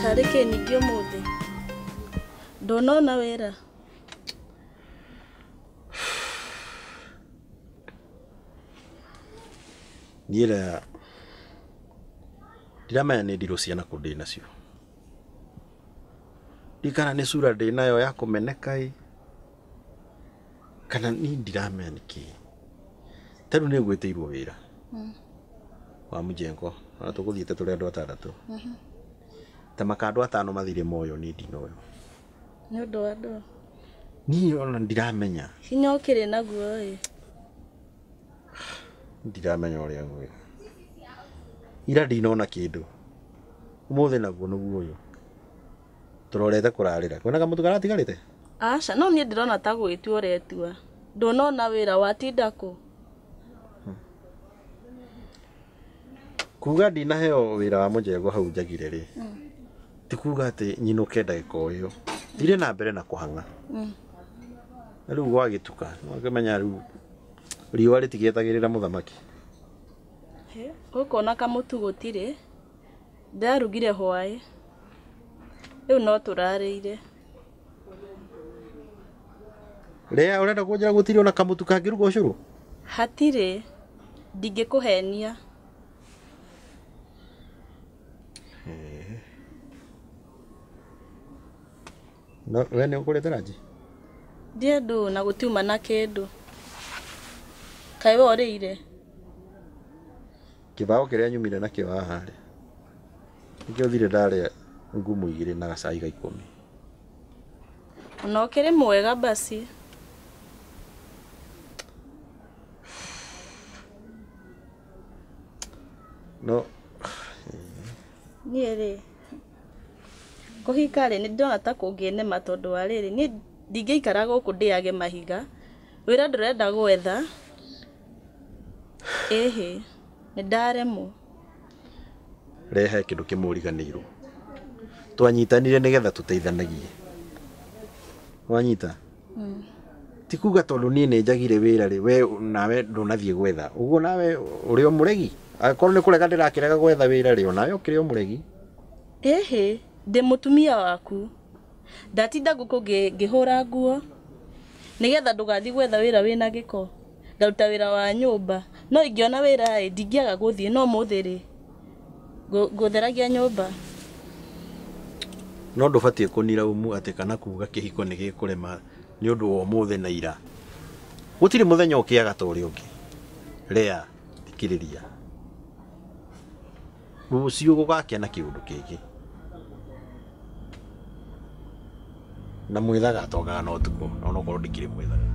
Tarĩ kĩ ningĩ ũmũthĩ? Ndũnona wĩra? Niĩ rĩa ndiramenya nĩ ndirũ ciana kũ ndĩ nacio. Ndikana nĩ cura ndĩ nayo ya kũmeneka ĩ kana niĩ ndiramenya nĩkĩ. Ta rĩu nĩ ngwĩtĩirwo wĩra wa mjengo na tũgũthiĩte tũrĩ andũ atandatũ. Ta maka andũ atano mathire moyo niĩ ndinoyo. Nĩ ũndũ wa ndũ? Niĩ ona ndiramenya. Hinya ũkĩrĩ naguo ĩ. Ndiramenya ũrĩa ngwĩka. Ira ndinona kĩndũ. Ũmũthĩ naguo nĩguo ũyũ. Tũrorete kũrarĩra. Kwĩna kamũtu karatigarĩte? Aca, no niĩ ndĩrona ta gwĩtua ũretua. Ndũnona wĩra watinda kũ? Kuga ndinaheo wĩra wa mũjengo hau njagire rĩ. Ti kuga atĩ nyinũke ndagĩka o ĩyo. Thire na mbere na kũhang'a. Na rĩu gwagĩtuka, nĩwakĩmenya rĩu riũa rĩtigĩetagĩrĩra mũthamaki. Gũkũ ona kamũtu gũtirĩ. Ndĩrarugire hwaĩ. Rĩu no tũrarĩire. Rĩa ũrenda kũnjĩra gũtirĩ ona kamũtu kangĩruga ũcũrũ? Hatirĩ. Ndingĩkũhenia. No we nĩ ũkũrĩte ranji? Ndiendũ na gũtiuma na kĩndũ. Kaĩ we ũrĩire? Kĩbaũ kĩrĩa nyumire nakĩo haha rĩ, nĩkĩo thire ndarĩa ngumu igĩrĩ na gacai ga 10. Ona ũkĩrĩ mwega basi. No Niĩ rĩ, kũhika rĩ, nĩ ndĩrona ta kũngĩnema tondũ wa rĩrĩ, niĩ ndingĩikara gũkũ ndĩage mahiga. Wĩra ndũrenda gwetha. Ĩhĩ, nĩ ndaremwo. Rehe kĩndũ kĩmwe ũriganĩirwo. Twanyitanire nĩgetha tũteithanagie. Wanyita? Ti kuga tondũ niĩ nĩ njagire wĩra rĩ, we nawe ndũnathiĩ gwetha. Ũguo nawe ũrĩ o mũregi? Angĩkorwo nĩ kũrega ndĩrakĩrega gwetha wĩra rĩ, onawe ũkĩrĩ o mũregi. Ĩhĩ, ndĩ mũtumia waku. Ndatinda ngũkũ ngĩhũra nguo nĩgetha ndũgathiĩ gwetha wĩra wĩna gĩko. Ngaruta wĩra wa nyũmba. No ingĩona wĩra ĩ, ndingĩaga gũthiĩ, no ũmũthĩ rĩ, ngũtheragia nyũmba. No ndũbatiĩ kũniraumu atĩ kana kuga kĩhiko nĩ gĩkũrema nĩ ũndũ wa ũmũthĩ na ira. Gũtirĩ mũthenya ũkĩaga ta ũrĩa ũngĩ. Rĩa, thikĩrĩria. Rũciũ gũgakĩa na kĩũndũ kĩngĩ. Na mwĩthaga atongaga na ũtukũ, onokorwo ndikĩrĩ mwĩthaga.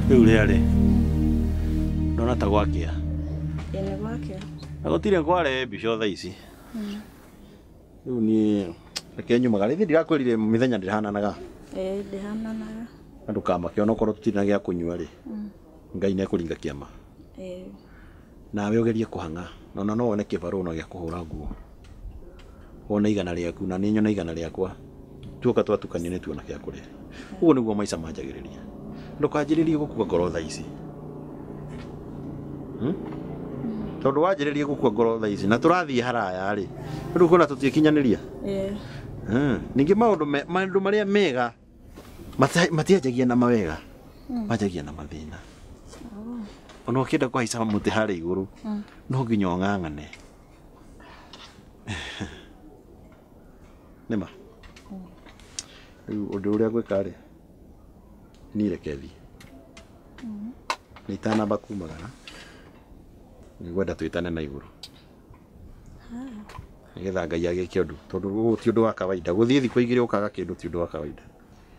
Rĩu rĩarĩ ndona ta gwakĩa. Ĩ nĩ gwakĩa. Na gũtirĩ kware mbica thaa ici. Rĩu niĩ reke nyumaga. Rĩngĩ ndirakwĩrire mĩthenya ndĩhananaga. Ĩ ndĩhananaga. Na ndũkamake onokorwo tũtirĩ na gĩa kũnyua rĩ. Ngai nĩ ekũringa kĩama. Ĩ. Nawe ũgerie kũhang'a. Na ona no wone kĩbarũa ona gĩa kũhũra nguo. Wone igana rĩaku na niĩ nyone igana rĩakwa. Tuoka twatukania nĩ tuona gĩa kũrĩa. Ũguo nĩguo maica manjagĩrĩria. Ndũkanjĩrĩrie gũkua ngoro thaa ici. Tondũ wanjĩrĩria gũkua ngoro thaa ici na tũrathiĩ haraya rĩ, rĩu kuona tũtiĩkinyanĩria. Ningĩ maũndũ marĩa mega matianjagia na mawega, manjagia na mathĩna. Ona ũkĩenda kũhaica mũtĩ harĩa igũrũ, no nginya ũng'ang'ane. Nĩma? Rĩu ũndũ ũrĩa ngwĩka rĩ, niĩ reke thiĩ. Nĩ itanamba kumagara, nĩngwenda twĩtane na igũrũ. Nĩgetha Ngai agĩke ũndũ, tondũ ũyũ ti ũndũ wa kawaida. Gũthiĩ thikũ igĩrĩ ũkaga kĩndũ ti ũndũ wa kawaida.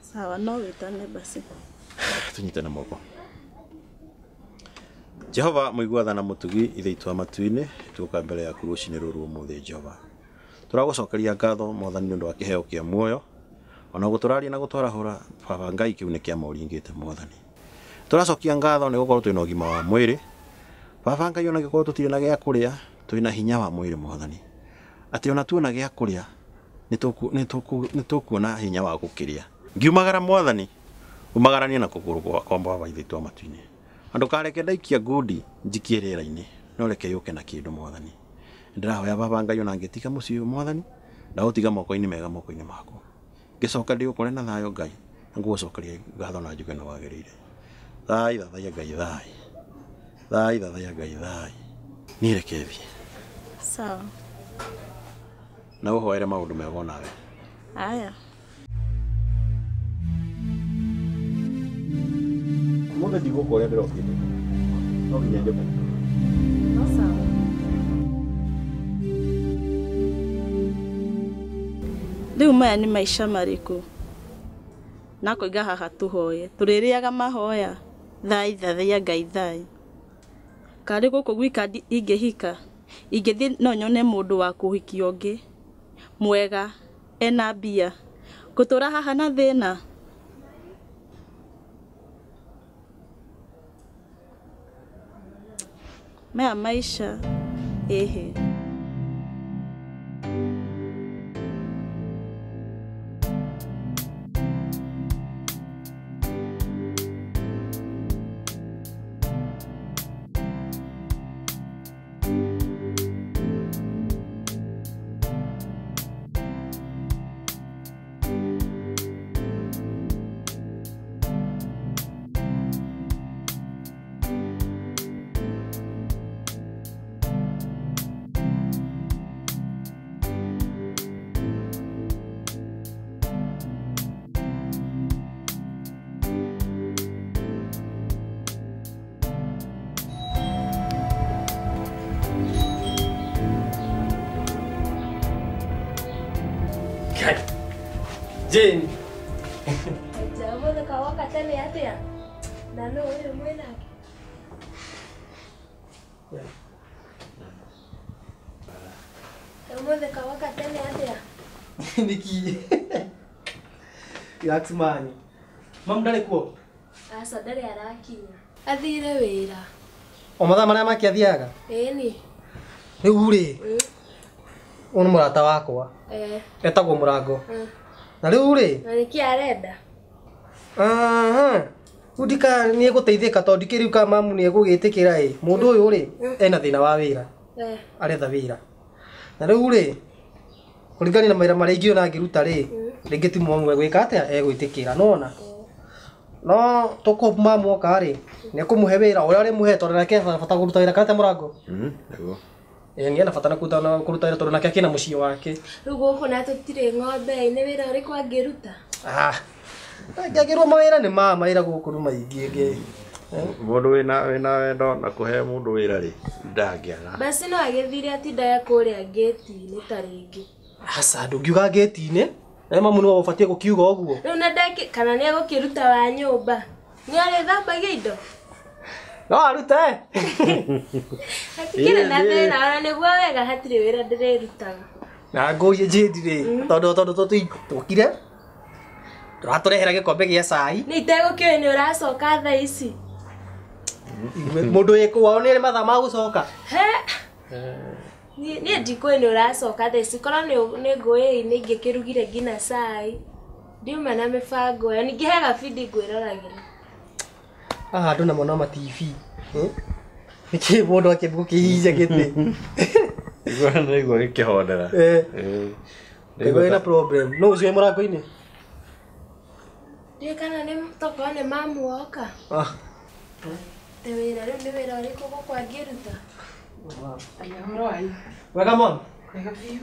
Sawa, no wĩtane basi. Tũnyitane moko. Jehova mũigua tha na mũtugi, Ithe witũ wa matu-inĩ, tuoka mbere yaku rũcinĩ rũrũ ũmũthĩ Jehova. Tũragũcokeria ngatho Mwathani nĩ ũndũ wa kĩheo kĩa muoyo. Ona gũtũraria na gũtwarahũra, Baba Ngai kĩu nĩ kĩama ũringĩte Mwathani. Tũracokia ngatho nĩ gũkorwo twĩna ũgima wa mwĩrĩ. Baba Ngai ona gĩkorwo tũtirĩ na gĩa kũrĩa, twĩna hinya wa mwĩrĩ Mwathani. Atĩ ona tuona gĩa kũrĩa nĩ tũkuona hinya wa gũkĩrĩa. Ngiumagara Mwathani, umagaranie na kũgũrũ gwakwa Baba ithe wa matu-inĩ. Na ndũkareke ndaikia ngundi njikie rĩera-inĩ, no reke yũke na kĩndũ Mwathani. Ndĩrahoya Baba Ngai ona ngĩtiga mũciĩ ũyũ Mwathani, ndagũtiga moko-inĩ mega moko-inĩ maku. Ngĩcoka ndĩũkore na thayũ Ngai, na ngũgũcokeria ngatho na njuge nĩ wagĩrĩire. Thai thathaiya Ngai thai. Thai thathaiya Ngai thai. Niĩ reke thiĩ. Sawa. Na ũhoere maũndũ mega onawe. Aya. Mũthĩ ndigũka ũrĩa ndĩrokĩte. No nginya njũke. No sawa. Rĩu maya nĩ maica marĩkũ? Na koiga haha tũhoye. Tũrĩrĩaga mahoya. Thai thathaiya Ngai thai. Karĩ gũkũ gwika ingĩhika. Ingĩthiĩ no nyone mũndũ wa kũhikia ũngĩ. Mwega, ena mbia. Ngũtũra haha na thĩna. Maya maica ĩhĩ. Jane. Ũmũthĩ kawoka tene atĩa? Na nũ ũyũ mwĩnake? Ũmũthĩ kawoka tene atĩa? Nĩkĩ? Relax man. Mamu ndarĩ kuo? Aca ndarĩ arakinya. Athire wĩra. O mathaa marĩa make athiaga? Ĩni. Rĩu rĩ, ũyũ nĩ mũrata wakwa. Etagwo Mũrango. Na rĩu rĩ, Na nĩkĩ arenda? Aha. Rĩu ndika nĩ egũteithĩka tondũ ndikĩrĩ ka mamu nĩ egũgĩtĩkĩra ĩ. Mũndũ ũyũ rĩ, ena thĩna wa wĩra. Aretha wĩra. Na rĩu rĩ, kũringana na mawĩra marĩa ingĩona angĩruta rĩ, rĩngĩ ti mamu egwĩka atĩa egwĩtĩkĩra, nĩwona? No tũkũ mamu oka rĩ, nĩ ekũmũhe wĩra ũrĩa arĩmũhe tondũ nake ena bata kũruta wĩra kana te Mũrango? Nĩguo. Ĩĩ ena bata na kũruta wĩra tondũ nake akĩna mũciĩ wake. Rĩu gũkũ na tũtirĩ ng'ombe ĩ, nĩ wĩra ũrĩkũ angĩruta? Ah. Angĩagĩrwo mawĩra nĩ ma mawĩra gũkũ nĩ maingĩ ĩngĩ. Mũndũ wĩna wendo na kũhe mũndũ wĩra rĩ, ndangĩaga. Basi no agĩthire atindaga kũrĩa ngĩti-inĩ ta rĩngĩ. Aca ndũngiuga ngĩti-inĩ. Na mamu nĩwe ũbatiĩ gũkiuga ũguo. Rĩu na ndekĩ kana nĩ egũkĩruta wa nyũmba. Nĩ arĩthambagia indo? No arute. Hatikĩrĩ na thĩna ona nĩguo wega hatirĩ wĩra ndĩrĩrutaga. Na ngũrie Jane rĩ, tondũ tũkire tũratũrehera gĩkombe gĩa cai. Nĩ itegũkĩũĩ nĩ ũracoka thaa ici. Mũndũ wĩ kwao nĩ arĩ mathaa ma gũcoka. He. Niĩ ndikũĩ nĩ ũracoka thaa ici, korwo nĩ ngũĩ nĩ ingĩkĩrugire nginya cai. Ndiuma na mĩbango ĩyo, ningĩ he gabindi ngwĩroragĩra. Haha andũ namo no ma TV. Nĩkĩ mũndũ akĩambi gũkĩhihinya gĩtĩ? Nĩguo gĩkĩhondera. Nĩguo ĩna problem. Nũ ũcio wĩ mũrango-inĩ? Ndiũĩ kana nĩ tokorwo nĩ mamu woka. Te wĩra rĩu nĩ wĩra ũrĩkũ gũkũ angĩruta? Ũhoro wanyu? Wega mama. Wega biũ.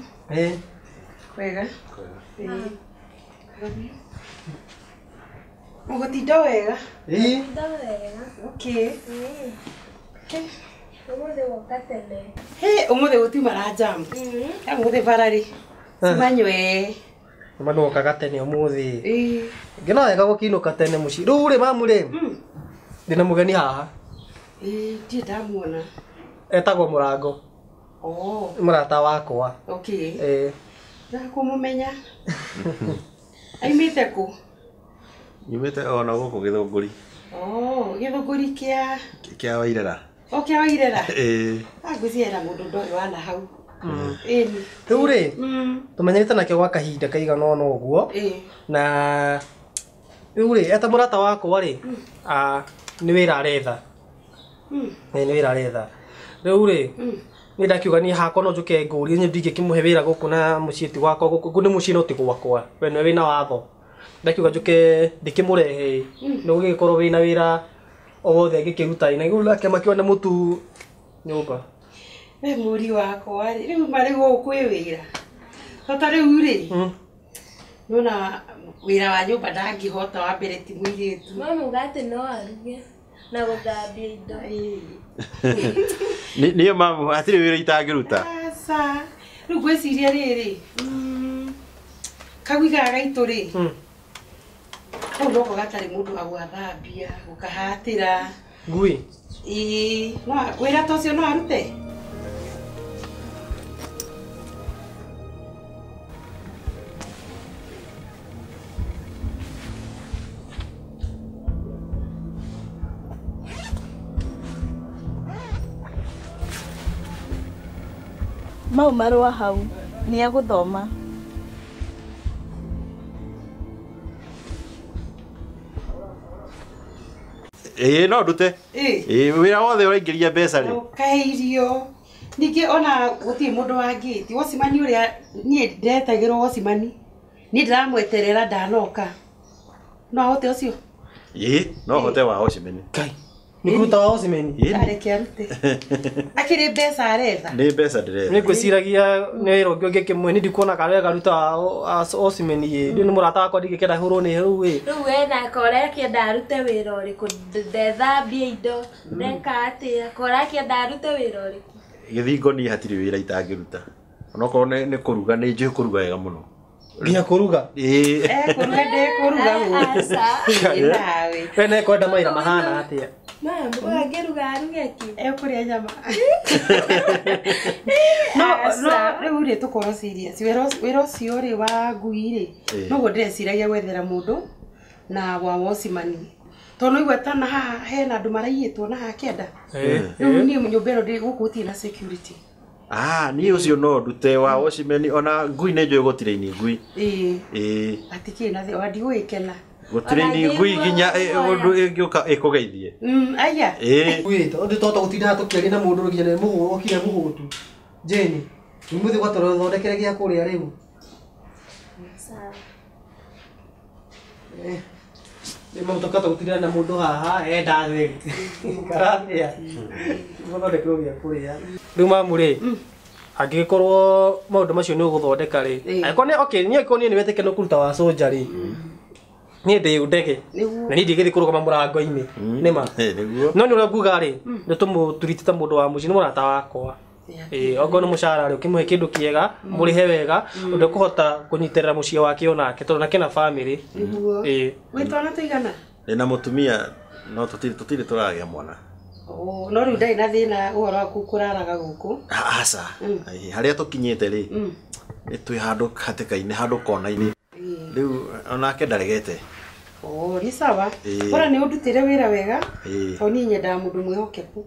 Wega. Wega biũ. Mũgũtinda wega? Mũgũtinda wega. Okay. Ũmũthĩ woka tene. Hĩ, ũmũthĩ gũtiuma na jam. Ũmũthĩ bara rĩ, cimanywe. Nĩma nĩwokaga tene ũmũthĩ. Ngĩona wega gũkĩinũka tene mũciĩ. Rĩu rĩ mamu rĩ, ndĩna mũgeni haha. Ndirĩ ndamuona. Etagwo Mũrango. Oh. Nĩ mũrata wakwa. Okay. Ndakũmũmenya. Aimĩte kũ? Nyumĩte ona gũkũ Gĩthũngũri. Oh, gĩthũngũri kĩa Kĩa Wairera. O kĩa Wairera. Ĩĩ. Ngwĩciria mũndũ ndoĩ wana hau. Ĩni. Rĩu rĩ, tũmenyerete nake gwa kahinda kaigana ũna ũguo. Na rĩu rĩ, eta mũrata wakwa rĩ, nĩ wĩra aretha. Nĩ wĩra aretha. Rĩu rĩ, niĩ ndakiuga niĩ hakwa no njũke ngũrie niĩ ndingĩkĩmũhe wĩra gũkũ na mũciĩ ti gwakwa gũkũ nĩ mũciĩ no ti gwakwa. We nĩwe wĩna watho. Ndakiuga njũke ndĩkĩmũrehe nĩ ũgĩgĩkorwo wĩna wĩra o wothe angĩkĩruta na rĩu nake makĩone mũtu nyũmba. We mũri wakwa rĩ, rĩu ma rĩu gũkũ kwĩ wĩra. Tata rĩu rĩ, nĩwona wĩra wa nyũmba ndangĩhota wa mbere ti mũirĩtu. Mama uga atĩ no aruge na gũthambia indo. Niĩ mamu hatirĩ wĩra itangĩruta. Aca. Rĩu ngwĩciria rĩrĩ, kagui gaka gaitũ rĩ, kau noko gatarĩ mũndũ wa gũgathambia, gũkahatĩra. Ngui? Ĩĩ, no wĩra ta ũcio no arute? Mau marũa hau nĩ egũthoma. Ĩĩ no ndute. Ĩĩ wĩra wothe ũraingĩria mbeca rĩ. Ũkahe irio. Ningĩ ona gũtirĩ mũndũ wa ngĩti. Wocimani ũrĩa niĩ ndetagĩrwo wocimani. Niĩ ndĩramweterera ndanoka. No ahote ũcio? Ĩĩ no hote wa wocimani. Ngai. Nĩ kũruta wa wocimani? Areke arute. Akĩrĩ mbeca aretha. Nĩ mbeca ndĩretha. Nĩ ngwĩciragia nĩ wĩra ũngĩ ũngĩkĩmũhe nĩ ndikuona kana wega aruta wocimani ĩ. Rĩu nĩ mũrata wakwa ndingĩkĩenda hũrwo nĩ rĩu ĩ. Rĩu we nake ũrakĩenda arute wĩra ũrĩkũ? Ndethambia indo, ndeka atĩa? Ũrakĩenda arute wĩra ũrĩkũ? Gĩthingo niĩ hatirĩ wĩra itangĩruta. Onokorwo nĩ kũruga nĩ njũĩ kũruga wega mũno. Nginya kũruga? Ĩĩ. Kũruga ndekũruga gũkũ. Nawe. We nĩ ekwenda mawĩra mahana atĩa? Mama, ũyũ angĩruga aruge kĩ? Ekũrĩa nyama. No rĩu rĩ tũkorwo serious. Wĩra ũcio rĩ wa ngui rĩ, noguo ndĩreciragia gwethera mũndũ na wa wocimani. Tondũ no igua ta na haha hena andũ maraiyĩtwo na haha kĩanda. Rĩu niĩ nyũmba ĩno ndĩ gũkũ gũtirĩ na security. Niĩ ũcio no ndute wa wocimani ona ngui nĩ njũĩ gũtiraini ngui. Ĩĩ. Hatikĩrĩ na thĩna, ndigũgĩkena. Gũtiraini ngui nginya ũndũ ĩngĩũka ĩkũgeithie. Aya. Ĩĩ. Ngui tondũ tũhota gũtinda tũkĩaria na mũndũ nginya nĩ okire mũhũtu. Jane, nĩ mũthĩ gwatũthondekere gĩa kũrĩa rĩu. Sawa. Nĩ mũtũkata gũtinda na mũndũ haha enda thĩ. Karathĩa. Mũthondekerwo gĩa kũrĩa. Rĩu mamu rĩ, angĩgĩkorwo maũndũ macio nĩ ũgũthondeka rĩ, angĩkorwo nĩ okay, niĩ angĩkorwo niĩ nĩ wetĩkĩra kũruta wa soja rĩ, niĩ ndĩ ndege. Na niĩ ndingĩthiĩ kũrũgama mũrango-inĩ. Nĩ ma. No nĩ ũrĩa nguga rĩ, nĩ tũmũturite ta mũndũ wa mũciĩ, nĩ mũrata wakwa. Ongorwo nĩ mũcara rĩ, ũkĩmũhe kĩndũ kĩega, mũrĩhe wega, ũndũ ũkũhota kũnyitĩrĩra mũciĩ wake onake, tondũ nake na family. Nĩguo. Wĩ twana tũigana? Ndĩna mũtumia no tũtirĩ tũragĩa mwana. No rĩu ndarĩ na thĩna ũhoro waku kũraraga gũkũ? Aca. Harĩa tũkinyĩte rĩ, nĩ twĩ handũ hatĩka-inĩ, handũ kona-inĩ. Rĩu onake ndaregete. Nĩ sawa. Bora nĩ ũndutĩre wĩra wega, tondũ niĩ nyendaga mũndũ mwĩhokeku.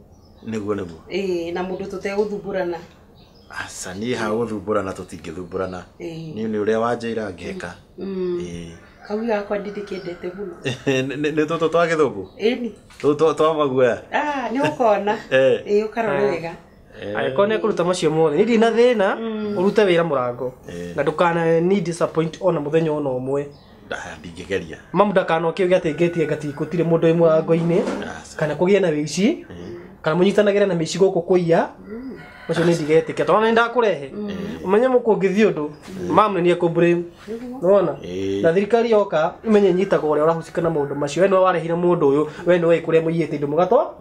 Nĩguo nĩguo. Ĩĩ, na mũndũ tũtegũthumbũrana. Aca, niĩ ha gũthumbũrana tũtingĩthumbũrana. Niĩ nĩ ũrĩa wanjĩra ngeka. Ĩĩ. Kau gakwa ndindĩkĩendete mũno. Nĩ tũtũ twa gĩthũngũ? Ĩni. Tũtũ twa maguoya? Nĩ ũkona. Ĩĩ, ũkarore wega. Angĩkorwo nĩ ekũruta macio mothe, niĩ ndirĩ na thĩna, ũrute wĩra mũrango. Na ndũkana ni disappoint ona mũthenya ona ũmwe. Ndingĩgeria. Mamu ndakanoke uge atĩ ngĩtie ngati gũtirĩ mũndũ wĩ mũrango-inĩ, kana kũgĩe na wĩici, kana mũnyitanagĩre na mĩici gũkũ kũiya. Macio nĩ ndigetĩkia tondũ nĩ ndakũrehe. Ũmenye mũkũ ũngĩthiĩ ũndũ, mamu nĩ ekũmblame. Nĩwona? Na thirikari yoka imenye ĩnyitaga ũrĩa ũrahucika na maũndũ macio. We nĩwe warehire mũndũ ũyũ, we nĩwe ũĩ kũrĩa mũiyĩte indo mũgatwa.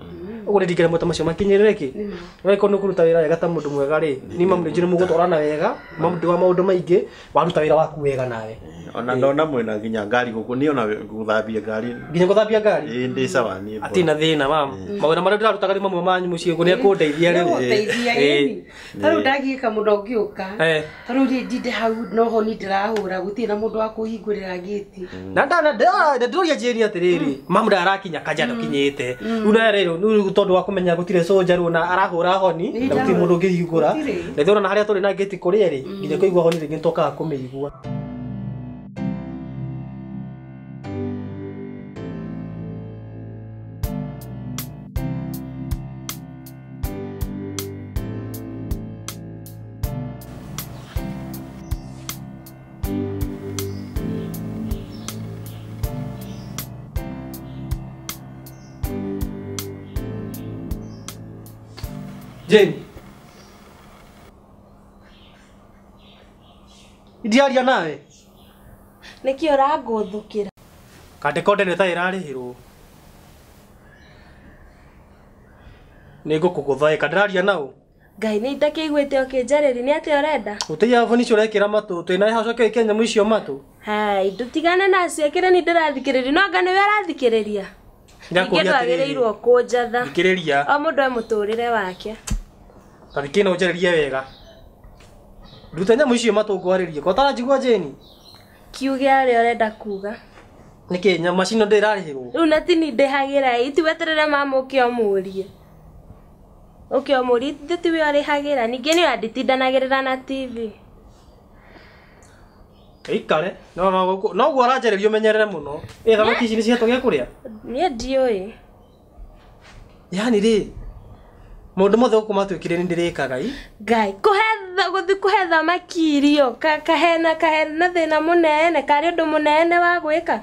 Ũguo nĩ ndingĩremwo ta macio makinyĩrĩre kĩ. Weko nĩ kũruta wĩra wega ta mũndũ mwega rĩ. Ni mamu nĩ njũĩ mũgũtwarana wega, mamu ndĩ wa maũndũ maingĩ, waruta wĩra waku wega nawe. Ona ndona mwena nginya ngari gũkũ niĩ ona gũthambia ngari. Nginya gũthambia ngari? Ĩĩ ndĩ sawa niĩ. Atirĩ na thĩna mamu. Mawĩra marĩa ndĩrarutaga nĩ mamwe manyu mũciĩ ũguo nĩekũndeithia rĩu. Nĩgũteithia ĩni. Ta rĩu ndagiĩka mũno ngĩũka. Ta rĩu niĩ ndinde hau noho niĩ ndĩrahũra gũtirĩ na mũndũ wa kũhingũrĩra gĩti. Na ndĩroria Jane atĩrĩrĩ, mamu ndarakinya Kajiado kinyĩte. Rĩu nawe rĩu tondũ wa kũmenya gũtirĩ soja rĩu na arahũra honi na gũtirĩ mũndũ ũngĩhingũra. Na ithuĩ ona harĩa tũrĩ na gĩti kũrĩa rĩ, nginya kũigua honi rĩngĩ nĩtũkaga kũmĩigua. Jane. Ndiaria nawe. Nĩkĩ ũrangũthũkĩra? Kandekonde nĩ ta ĩrarĩhĩrwo. Nĩngũkũgũtha ĩ, kandĩraria naũ. Ngai nĩ itakĩiguĩte ũkĩnjarĩria nĩ atĩa ũrenda? Gũtĩia boni icio ũrekĩra matũ, twĩna heho ũcoke wĩkĩre nyamũ icio matũ. Hai, ndũtigane nacio ĩkĩre nĩ ndĩrathikĩrĩria, no anga nĩwe arathikĩrĩria. Ningĩ ndwagĩrĩirwo kũnjatha. Thikĩrĩria. O mũndũ e mũtũrĩre wake. Ta thikĩ no ũnjarĩrie wega. Nduta nyamũ icio matũ ngwarĩrie, ko ũtaranjigua Jane? Kiuge arĩa ũrenda kuga. Nĩkĩ nyama cino ndĩrarĩhĩrwo? Rĩu na tini ndĩhagĩra ĩ, ti weterere mama ũke ũmũrie. Ũke ũmũrie, ithuĩ tiwe ũrĩhagĩra, ningĩ nĩ ũranditindanagĩrĩra na TV. Ĩikare, no noguo ũranjarĩria ũmenyerere mũno. Ĩ thamaki ici nĩ cihetwo gĩa kũrĩa? Niĩ ndiũĩ. Yaani rĩ, maũndũ mothe gũkũ matuĩkire nĩ ndĩrĩkaga ĩ. Ngai, gũthiĩ kũhe thamaki irio, kahena thĩna mũnene, karĩ ũndũ mũnene wa gwĩka.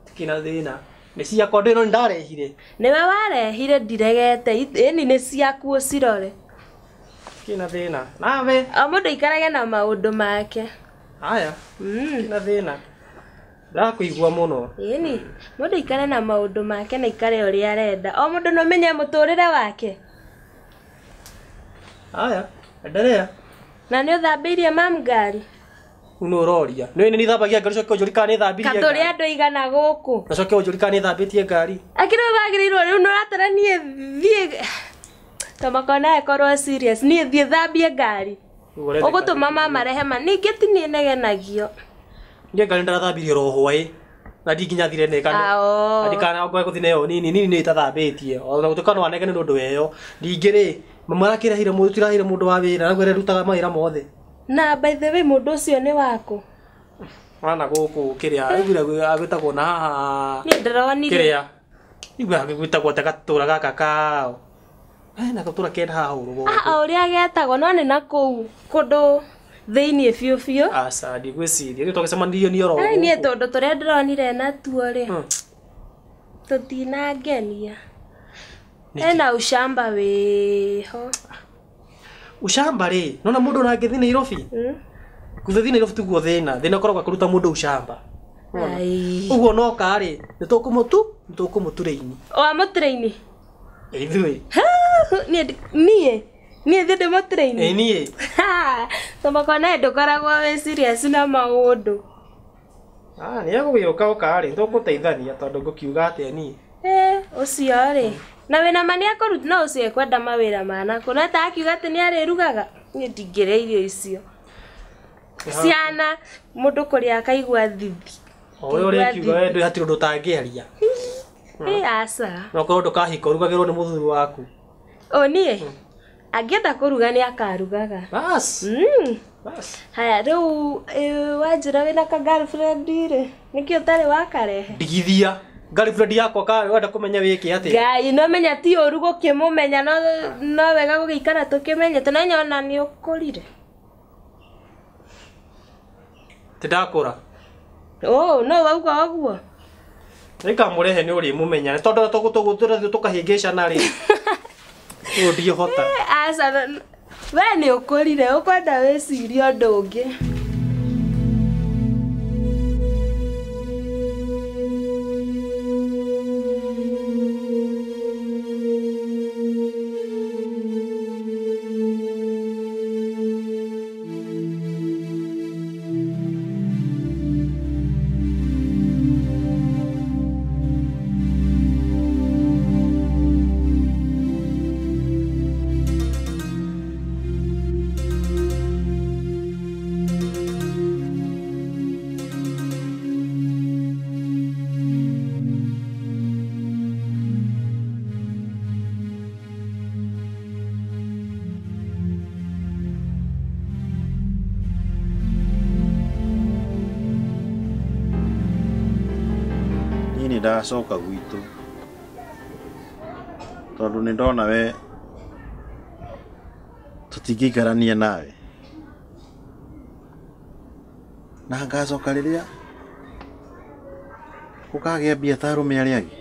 Tikina thĩna. Nĩ ciakwa ndĩ no ndarehire. Nĩwe warehire ndiregete, ĩni nĩ ciaku ũcirore. Tikina thĩna. Nawe. O mũndũ aikarage na maũndũ make. Haya. Tikina thĩna. Ndakũigua mũno. Ĩni, mũndũ aikare na maũndũ make na aikare ũrĩa arenda. O mũndũ no menye mũtũrĩre wake. Haya, endelea. Na nĩ ũthambĩirie mam ngari? Nũ ũroria. Nĩ nĩ thambagia ngari coke ũnjũrie kana nĩ thambirie ngari. Katũrĩ andũ aigana gũkũ. Na coke ũnjũrie kana nĩ thambĩtie ngari. Akĩrĩ wagĩrĩirwo rĩu nĩ ũratara niĩ thiĩ Tomoko nawe korwo serious niĩ thiĩ thambie ngari. Ũgũtũma mama rehe ma ningĩ ti niĩ negenagio. Niĩ ngari ndarathambirie oro hwaĩ. Na ndinginya thire nĩ kana. Andikana ngwe gũthiĩ nayo nini nini nĩ itathambĩtie. Ona gũtuĩka no anegene nĩ ũndũ weyo. Ningĩ rĩ, mama arakĩrehire mũndũ tirahire mũndũ wa wĩra na gwere rutaga mawĩra mothe. Na by the way mũndũ ũcio nĩ waku? Wana gũkũ kĩrĩa aiguire agwĩtagwo na haha. Niĩ ndĩronire. Kĩrĩa. Igua agwĩtagwo ta gatũra gaka kao. Na gatũra kena haha ũrũgũ. Ah, ũrĩa getagwo no nĩ na kũu kũndũ thĩiniĩ biũ biũ. Aca ndigwĩciria rĩu twagĩcemanirie nĩ oro. Ai niĩ tondũ tũrĩa ndĩronire natuo rĩ. Tũtinangenia. Ena ushamba wĩho. Ushamba rĩ, nona mũndũ ũrangĩthiĩ Nairobi? Gũthiĩ Nairobi tiguo thĩna, thĩna ũkoragwo kũruta mũndũ ushamba. Ũguo no ka rĩ, nĩ tũkũmũtũraini. Wa mũtũraini? Ithuĩ. Niĩ niĩ thiĩ ndĩmũtũraini? Ĩ niĩ. Tomoko nawe ndũkoragwo wĩ serious na maũndũ. Ah, nĩ egũgĩũka ũka rĩ, tũgũteithania tondũ ngũkiuga atĩa niĩ. Ũcio rĩ. Na wĩna ma nĩekũruta no ũcio ekwenda mawĩra ma nakũ na ta akiuga atĩ nĩarĩrugaga niĩ ndingĩrĩa irio icio. Ciana mũndũ kũrĩa akaigua thithi. O ũrĩa ũrĩa we ndũ hatirĩ ũndũ ũtangĩaria. Aca. No korwo ndũkahika ũrugagĩrwo nĩ mũthuri waku. O niĩ? Angĩenda kũruga nĩ akarugaga. Bas. Bas. Haya rĩu wanjĩra wĩna ka girlfriend rĩ, nĩkĩ ũtarĩ wakarehe? Ndigithia. Girlfriend yakwa ka wenda kũmenya wĩke atĩa? Ngai no menya ti ũru gũkĩmũmenya no wega gũgĩikara tũkĩmenyete no nyona nĩ ũkũrire. Ti ndakũra. Oh, no wauga ũguo. Nĩkamũrehe nĩ ũrĩmũmenya tondũ tũgũtũrathiĩ tũkahĩngĩcana rĩ. Ũũ ndingĩhota. Aca we nĩ ũkũrire ũkwenda wĩcirie ũndũ ũngĩ. Ngacoka gwitũ tondũ nĩ ndona we tũtingĩikarania nawe na ngacoka rĩrĩa gũkagĩa mbia ta arũme arĩa angĩ.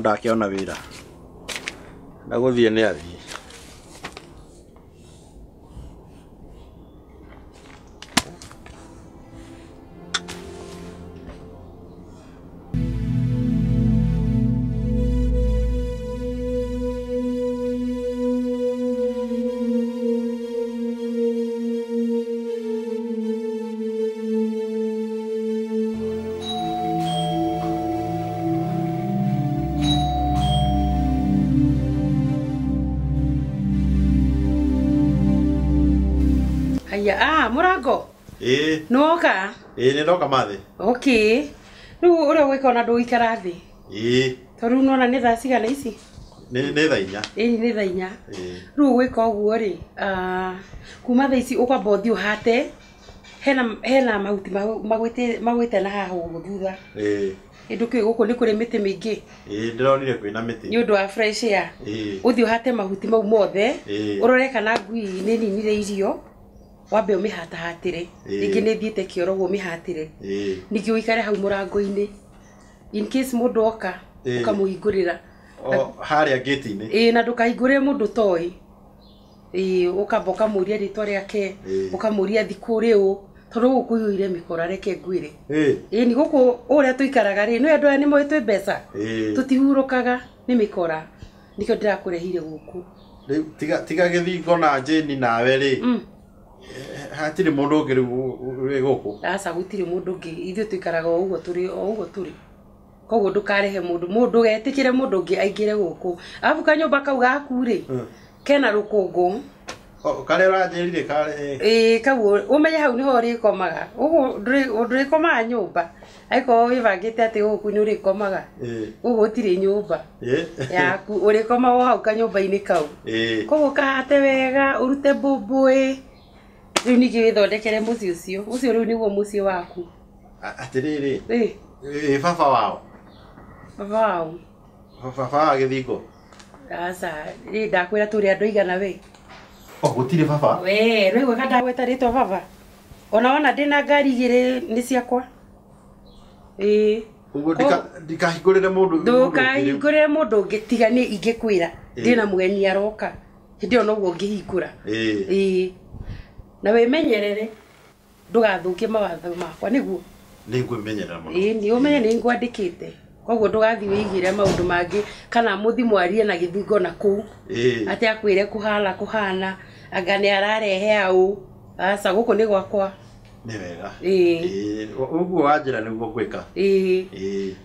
Ndakiona wira na guthie ni athie. Murango. Ĩĩ. Nĩwoka? Ĩĩ nĩndoka mathĩ. Okay. Rĩu ũrĩa ũgwĩka ona ndũgũikara thĩ. Ĩĩ. Tondũ rĩu nĩwona nĩ thaa cigana ici? Nĩ thaa inya. Ĩĩ nĩ thaa inya. Ĩĩ. Rĩu ũgwĩka ũguo rĩ, kuma thaa ici ũkwamba ũthiĩ ũhate hena mahuti magwĩte na haha ũguo thutha. Ĩĩ. Ndũkĩũĩ gũkũ nĩ kũrĩ mĩtĩ mĩingĩ. Ĩĩ ndĩronire kwĩna mĩtĩ. Nĩ ũndũ wa fresh air. Ĩĩ. Ũthiĩ ũhate mahuti mau mothe. Ĩĩ. Ũrore kana ngui nĩ ninire irio. Wambe ũmĩhatahatĩre rĩngĩ nĩ thiĩte kĩoro ũguo ũmĩhatĩre ningĩ ũikare hau mũrango-inĩ in case mũndũ oka ũkamũhingũrĩra harĩa gate-inĩ. Ĩĩ na ndũkahingũrĩre mũndũ ũtoĩ. Ĩĩ ũkamba ũkamũria rĩtwa rĩake ũkamũria thikũ rĩ ũ tondũ gũkũ kũiyũire mĩkora reke ngwĩre. Ĩĩ ni gũkũ ũrĩa tũikaraga rĩ nĩ andũ aya nĩ moĩ twĩ mbeca tũtihurũkaga nĩ mĩkora nĩkĩo ndĩrakũrehire gũkũ. Rĩu tiga gĩthingo na Jane nawe rĩ hatirĩ mũndũ ũngĩ rĩu wĩ gũkũ. Aca gũtirĩ mũndũ ũngĩ ithuĩ tũikaraga o ũguo tũrĩ o ũguo tũrĩ koguo ndũkarehe mũndũ ndũgetĩkĩre mũndũ ũngĩ aingĩre gũkũ arabu kanyũmba kau gaku rĩ kena rũkũngũ karĩa ũranjĩrire karĩ ĩĩ kau ũmenye hau nĩho ũrĩkomaga ũguo ndũrĩkomaga nyũmba angĩkorwo wĩbangĩte atĩ gũkũ nĩ ũrĩkomaga gũkũ gũtirĩ nyũmba yaku ũrĩkomaga o hau kanyũmba-inĩ kau koguo kahate wega ũrute mbũmbũĩ rĩu ningĩ wĩthondekere mũciĩ ũcio ũcio rĩu nĩguo mũciĩ waku. Atĩrĩrĩ ĩ baba wao baba wao baba wa gĩthingo. Aca rĩ ndakwĩra tũrĩ andũ aigana we. O gũtirĩ baba we rĩu ka ndagweta rĩtwa baba ona wona ndĩna ngari igĩrĩ nĩ ciakwa. Ĩĩ ũguo ndikahingũrĩre mũndũ ndũkahingũrĩre mũndũ ũngĩ tiga nĩ ingĩkwĩra ndĩna mũgeni aroka hĩndĩ ĩyo noguo ũngĩhingũra. Ĩĩ na wĩmenyerere ndũgathũkie mawatho makwa nĩguo nĩngwĩmenyerera mũno. Ĩĩ nĩ ũmenye nĩ ngwandĩkĩte koguo ndũgathiĩ wĩigĩre maũndũ mangĩ kana mũthiĩ mwarie na gĩthingo na kũu atĩ akwĩre kũhana kũhana anga nĩ ararehe au aca gũkũ nĩ gwakwa. Nĩ wega. Ĩĩ ũguo wanjĩra nĩguo ngwĩka. Ĩĩ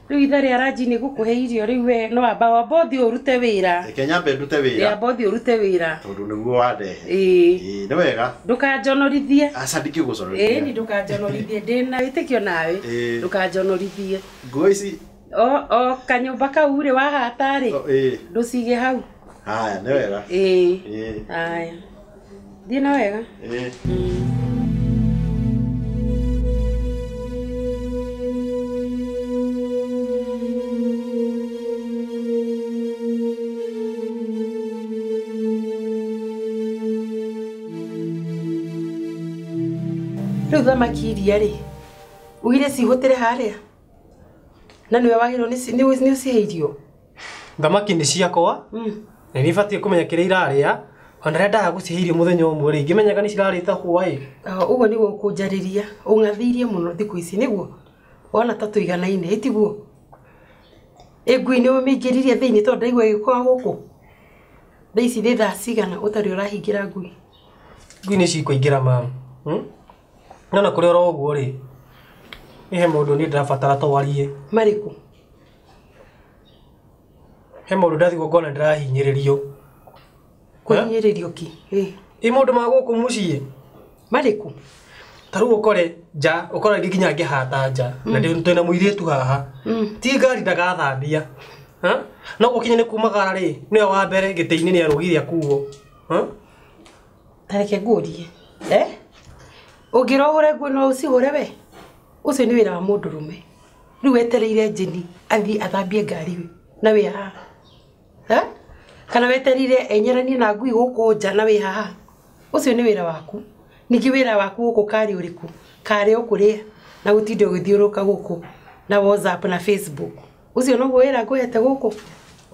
rĩu ithaa rĩa ranji nĩ gũkũhe irio rĩu we no wamba ũthiĩ ũrute wĩra. Reke nyambe ndute wĩra. Amba ũthiĩ ũrute wĩra tondũ nĩguo wandehe. Ĩĩ nĩ wega ndũkanjonorithie. Aca ndingĩgũconorithia. Ĩĩ ni ndũkanjonorithie ndĩna wĩtĩkio nawe ndũkanjonorithie. Nguo ici o kanyũmba kau rĩ wahata rĩ ndũcige hau. Haya nĩ wega. Ĩĩ haya thiĩ na wega. Ĩĩ. Rĩu thamaki iria rĩ ugire cihũtĩre harĩa na nĩwe wagĩrĩirwo nĩ ũcihe irio. Thamaki nĩ ciakwa na nĩ batiĩ kũmenya kĩrĩa irarĩa ona rĩrĩa ndaga gũcihe irio mũthenya ũmwe rĩ ingĩmenyaga nĩ cirarĩte hwaĩ. Ũguo nĩguo ũkũnjarĩria ũng'athĩirie mũno thikũ ici nĩguo wona ta tũiganaine ĩtiguo. Ĩ ngui nĩ ũmĩingĩririe thĩinĩ tondũ ndaigua ĩgĩũka gũkũ thaa ici nĩ thaa cigana ũtarĩ ũrahingĩra ngui. Ngui nĩ cikũingĩra mamu. No na kũrĩ oro ũguo rĩ he mũndũ niĩ ndĩrabatara twarie. Marĩkũ? He maũndũ ndathigwo ngona ndĩrahinyĩrĩrio. Kũhinyĩrĩrio kĩ? Ĩ maũndũ ma gũkũ mũciĩ. Marĩkũ? Ta rĩu ũkore nja, ũkore nginya ngĩhata nja na twĩna mũirĩtu haha. Ti ngari ndagathambia. No gũkinya nĩ kumagara rĩ, nĩwe wa mbere gĩtĩ-inĩ nĩ arũgire akuo. Ta reke ngũrie. Ũngĩra ũhũre nguo no ũcihũre we? Ũcio nĩ wĩra wa mũndũrũme. Rĩu wetereire Jane athiĩ athambie ngari na wĩ haha. Kana wetereire enyeranie na ngui gũkũ nja na wĩ haha. Ũcio nĩ wĩra waku. Ningĩ wĩra waku gũkũ karĩ ũrĩkũ? Karĩ ũkũrĩa na gũtinda ũgĩthiũrũrũka gũkũ na WhatsApp na Facebook. Ũcio noguo wĩra ngũhete gũkũ.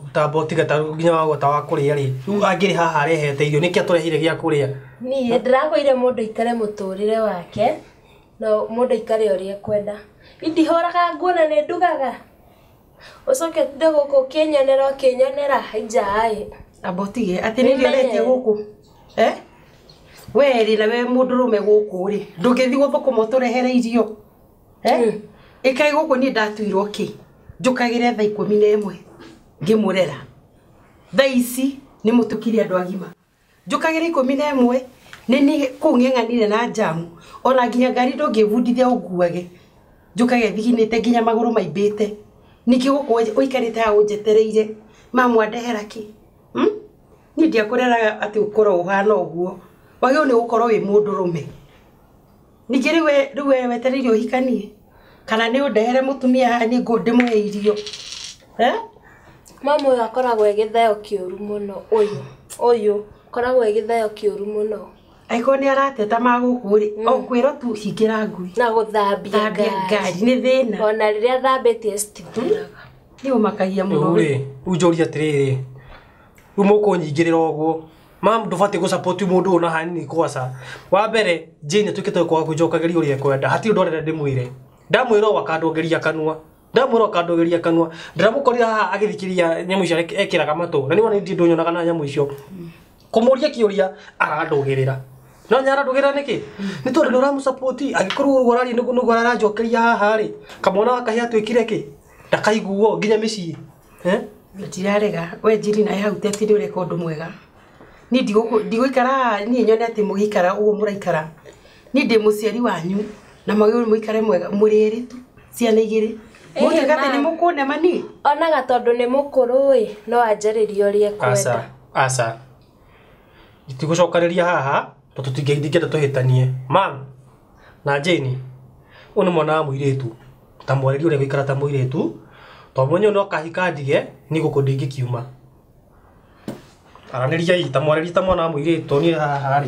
Ũtambo tiga ta nginya wa gwata wa kũrĩa rĩ. Rĩu angĩrĩ haha arehete irio nĩkĩ atũrehire gĩa kũrĩa? Niĩ ndĩrakwĩire mũndũ aikare mũtũrĩre wake na mũndũ aikare ũrĩa ekwenda. Ndihũraga nguo na nĩ ndugaga. Ũcoke ũtinde gũkũ ũkĩnyonera ũkĩnyonera nja-ĩ. Amba ũtige atĩ nĩ irio ũretia gũkũ. We rĩ na we mũndũrũme gũkũ rĩ, ndũngĩthiĩ gũthũkũma ũtũrehere irio. Ĩkaĩ gũkũ niĩ ndatuirwo kĩ? Njũkagĩre thaa 11 ngĩmũrera. Thaa ici nĩ mũtũkire andũ agima. Njũkagĩre 11 nĩ niĩ kũu ng'eng'anire na njamu. Ona nginya ngari ndũngĩbundithia ũnguage. Njũkage thiginĩte nginya magũrũ maimbĩte. Ningĩ gũkũ ũikarĩte haha ũnjetereire. Mamu andehera kĩ? Niĩ ndiakũreraga atĩ ũkorwo ũhana ũguo. Wagĩrĩirwo nĩ gũkorwo wĩ mũndũrũme. Ningĩ rĩu we wetereire ũhikanie? Kana nĩ ũndehere mũtumia haha niĩ ndĩmũhe irio? Mama ũyũ akoragwo e gĩtheo kĩũru mũno. Ũyũ akoragwo e gĩtheo kĩũru mũno. Angĩkorwo nĩ arateta ma gũkũ rĩ, o kwĩrwo tu hingĩra ngui. Na gũthambia ngari nĩ thĩna. Ona rĩrĩa thambĩtie citithiraga. Nĩ ũmakagia mũno. Rĩu rĩ, rĩu njũrie atĩrĩrĩ, rĩu mũkũnyingĩrĩra ũguo. Mam ndũbatiĩ gũ-support mũndũ ũyũ na hanini kwaca. Wa mbere Jane atuĩkĩte kwaga kũnjokageria ũrĩa ekwenda. Hatirĩ ũndũ arenda ndĩmwĩre. Ndamwĩra ũũ akandongeria kanua. Ndamwĩra akandongeria kanua. Ndĩramũkorire haha agĩthikĩria nyamũ icio ekĩraga matũ. Na nĩwona niĩ ndũnyonaga na nyamũ icio. Kũmũria kĩũria arandũgĩrĩra. No nyarandũgĩrĩra nĩkĩ? Nĩ tondũ nĩ ũramũ-support. Angĩkorwo ũguo ũraria nĩguo aranjokeria haha rĩ, kamwana wa kahĩĩ atuĩkire kĩ? Ndakaiguo nginya mĩciĩ. Ndirarega. We Njiri nawe hau ti atĩ nĩ ũreka ũndũ mwega. Niĩ ndigũikara niĩ nyone atĩ mũgĩikara ũguo mũraikara. Niĩ ndĩ mũciari wanyu na mwagĩrĩirwo mũikare mwega mũrĩ erĩ tu ciana igĩrĩ. Mũtuĩka atĩ nĩ mũkũnema niĩ? Onaga tondũ nĩ mũkũrũ ĩ, no anjarĩrie ũrĩa ekwenda. Aca. Itigũcokanĩria haha tondũ tũtingĩenda tũhĩtanie. Mam na Jane, ũyũ nĩ mwana wa mũirĩtu. Ta mwarĩrie ũrĩa gũikara ta mũirĩtu. Tondũ mwenyewe no kahika ndige niĩ gũkũ ndingĩkiuma. Aranĩria ta mwarĩrie ta mwana wa mũirĩtu niĩ haha rĩ.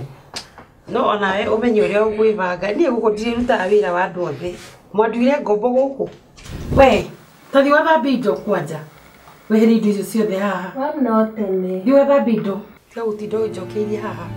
No onawe ũmenye ũrĩa ũgwĩbanga. Niĩ gũkũ ndirĩrutaga wĩra wa andũ othe. Mwanduire ngombo gũkũ. We, ta thiĩ wathambie indo kwanja. Weherie indo icio ciothe haha. Mam no tene. Thiĩ wathambie indo. Tiga gũtinda ũnjokeirie haha.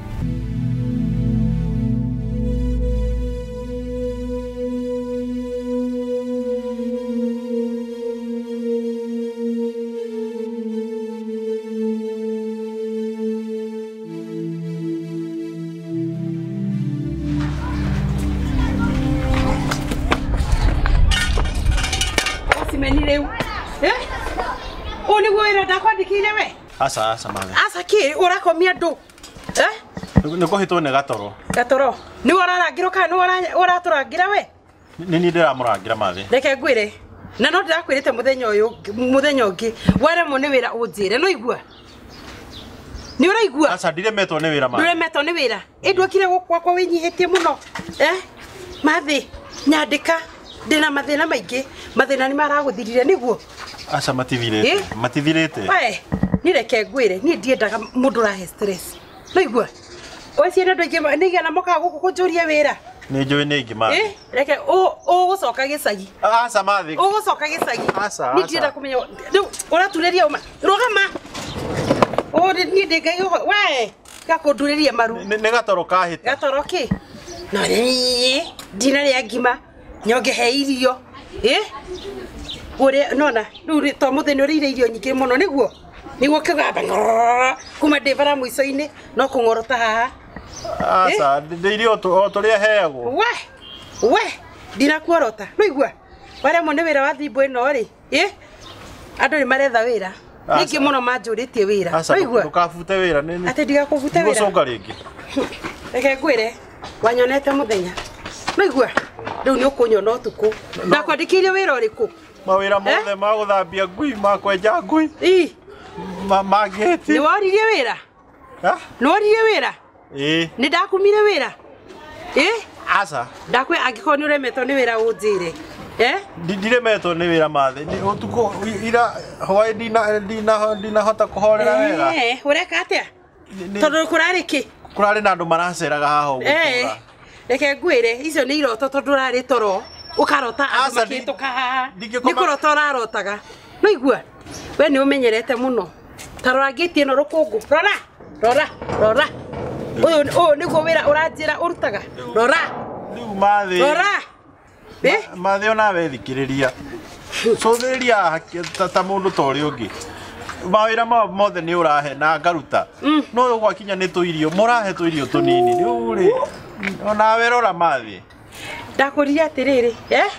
Aca aca mami. Aca kĩ ũrakomia andũ? Nĩ kũhĩtwo nĩ gatoro. Gatoro. Nĩ ũrarangĩrwo kana nĩ ũratũrangĩra we? Nĩ niĩ ndĩramũrangĩra mathi. Reke ngwĩre. Na no ndĩrakwĩrĩte mũthenya ũyũ mũthenya ũngĩ waremwo nĩ wĩra ũnjĩre no igua. Nĩ ũraigua? Aca ndiremetwo nĩ wĩra mathi. Ndũremetwo nĩ wĩra. Ĩ nduokire gũkũ gwakwa wĩnyihĩtie mũno. Mathi nyandĩka ndĩna mathĩna maingĩ. Mathĩna nĩ maragũthirire nĩguo? Aca matithirĩte. Matithirĩte. We ni reke ngwĩre niĩ ndiendaga mũndũ ũrahe stress. No igua. Ocie nĩ andũ aingĩ nĩ igana mokaga gũkũ kũnjũria wĩra. Nĩ njũĩ nĩ aingĩ mathi. Reke ũgũcoka gĩcagi. Aca mathi. Ũgũcoka gĩcagi. Aca. Niĩ ndienda kũmenya rĩu ũraturĩria ũma. Rũgama. Niĩ ndĩ Ngai we gakũndurĩria maru. Nĩ gatoro kahĩta. Gatoro kĩ? No niĩ ndinarĩa ngima nyonge he irio. Ũrĩa nona rĩu to mũthenya ũrĩire irio nyingĩ mũno nĩguo? Nĩguo kĩgamba kuma ndĩ bara mũico-inĩ no kũng'orota haha. Aca ndĩ irio o tũrĩa heagwo. We ndinakuorota no igua. Waremwo nĩ wĩra wa thimbo ĩno rĩ, andũ nĩ maretha wĩra. Ningĩ mũno manjũrĩtie wĩra. Aca ndũkabute wĩra nĩ. Atĩ ndigakũbute wĩra. Ndigũcoka rĩngĩ. Reke ngwĩre wanyonete mũthenya. Nĩigua rĩu nĩ ũkũnyona ũtukũ. Ndakwandĩkĩire wĩra ũrĩkũ? Mawĩra mothe ma gũthambia ngui, ma kwenja ngui. Ii. Ma gate. Nĩ woririe wĩra? Ha? Nĩ woririe wĩra? Ĩĩ. Nĩ ndakumire wĩra? Ĩĩ? Aca. Ndakwĩ angĩkorwo nĩ ũremetwo nĩ wĩra ũnjĩre. Eh? Ndiremetwo nĩ wĩra mathe. Ũtukũ ira hwaĩ ndinahota kũhorera wega. Eh, ũreka atĩa? Tondũ kũrarĩ kĩ? Kũrarĩ na andũ maraceraga haha ũguo. Eh. Reke ngwĩre icio nĩ iroto tondũ ũrarĩ toro ũkarota andũ makĩhĩtũka haha. Nĩ kũrota ũrarotaga. No igua we nĩ ũmenyerete mũno. Ta rora ngĩti ĩno rũkũngũ. Rora, rora, rora. Ũyũ nĩguo wĩra ũranjĩra ũrutaga. Rora. Rĩu mathĩ. Rora. Eh? Mathĩ onawe thikĩrĩria. Cũthĩrĩria ta mũndũ ta ũrĩa ũngĩ. Mawĩra mao mothe nĩ ũrahe na ngaruta. No gwakinya nĩ tũirio, mũrahe tũirio tũnini. Rĩu rĩ onawe rora mathĩ. Ndakũririe atĩrĩrĩ, eh?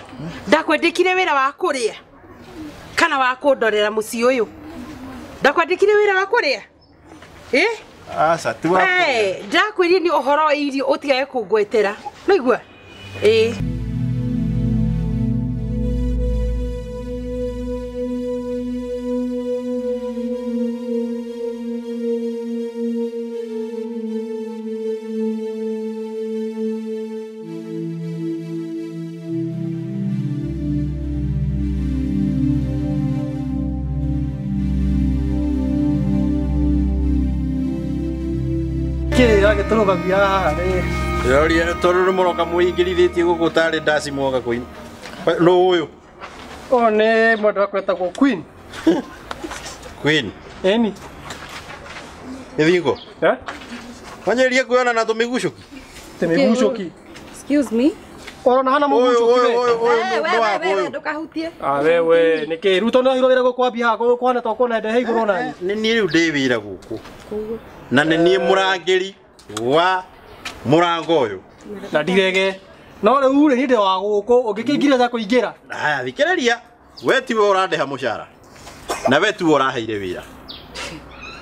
Ndakwandĩkire wĩra wa kũrĩa kana wa kũndorera mũciĩ ũyũ? Ndakwandĩkire wĩra wa kũrĩa? Eh? Aca ti wa kũrĩa. Ndakwĩrire nĩ ũhoro wa irio ũtigage kũngwetera. Nĩigua? Ĩĩ. Ndĩroria tondũ nĩ mũroka mũingĩrithĩtie gũkũ tarĩ ndaci mwoka kũina. Nũ ũyũ? Ũyũ nĩ mwendwa wakwa wĩtagwo Queen. Queen? Ĩni. Gĩthingo? Eh? Wanjĩrĩria kuona na tũmĩgucũki? Tũmĩgucũki. Excuse me. Ũrona hana mũgucũki we? Ũyũ, ndũkahutie. Ah wewe, nĩkĩ? Rĩu tondũ nĩwahirwo wĩra gũkũ wambia haha kũhana ta ũkuona ndehe igũrũ onaniĩ. Nĩ niĩ rĩu ndĩ wĩra gũkũ. Na nĩ niĩ mũrangĩri wa mũrango ũyũ. Na ndirege. No rĩu rĩ niĩ ndĩ wa gũkũ ũngĩkĩingĩria za kũingĩra. Haya thikĩrĩria. We tiwe ũrandĩha mũcara. Na we tiwe ũraheire wĩra.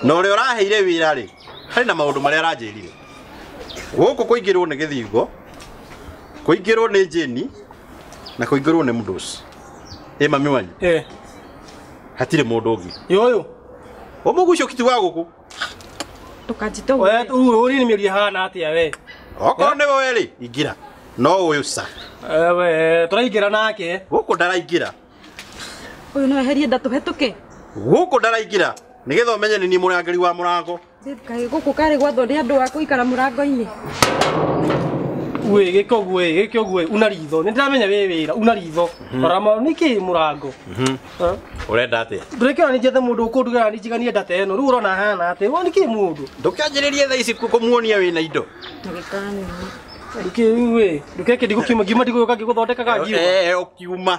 Na ũrĩa ũraheire wĩra rĩ, harĩ na maũndũ marĩa aranjĩrire. Gũkũ kũingĩrwo nĩ gĩthingo, kũingĩrwo nĩ Jane, na kũingĩrwo nĩ mũndũ. Ĩ mami wanyu? Eh. Hatirĩ mũndũ ũngĩ. Ũyũ. Ũmũgucũki ti wa gũkũ. Ndũkanjite ũguo. We ũrĩ nĩ mĩario ĩhana atĩa we? Okorwo nĩ we rĩ, ingĩra. No ũyũ ca. We tũraingĩra nake. Gũkũ ndaraingĩra. Ũyũ no eherie nda tũhetũke. Gũkũ ndaraingĩra. Nĩgetha ũmenye nĩ niĩ mũrangĩri wa mũrango. Kaĩ gũkũ karĩ gwathwo nĩ andũ a kũikara mũrango-inĩ. Wĩ gĩka ũguo ĩ, gĩka ũguo ĩ, una ritho. Nĩ ndĩramenya wĩ wĩra, una ritho. Rora nĩkĩ mũrango? Ũrenda atĩa? Ndũrekĩra nĩ njethe mũndũ ũkũndugĩra nĩ njiganie ndata ĩno. Rĩu ũrona hana atĩa? Wo nĩkĩ mũndũ? Ndũkĩanjĩrĩrie thaa ici kũmuonia wĩna indo. Ndũkĩ we, ndũkeke ndigũkiuma ngiuma ndigũka ngĩgũthondekaga ngiuma. Eh, ũkiuma.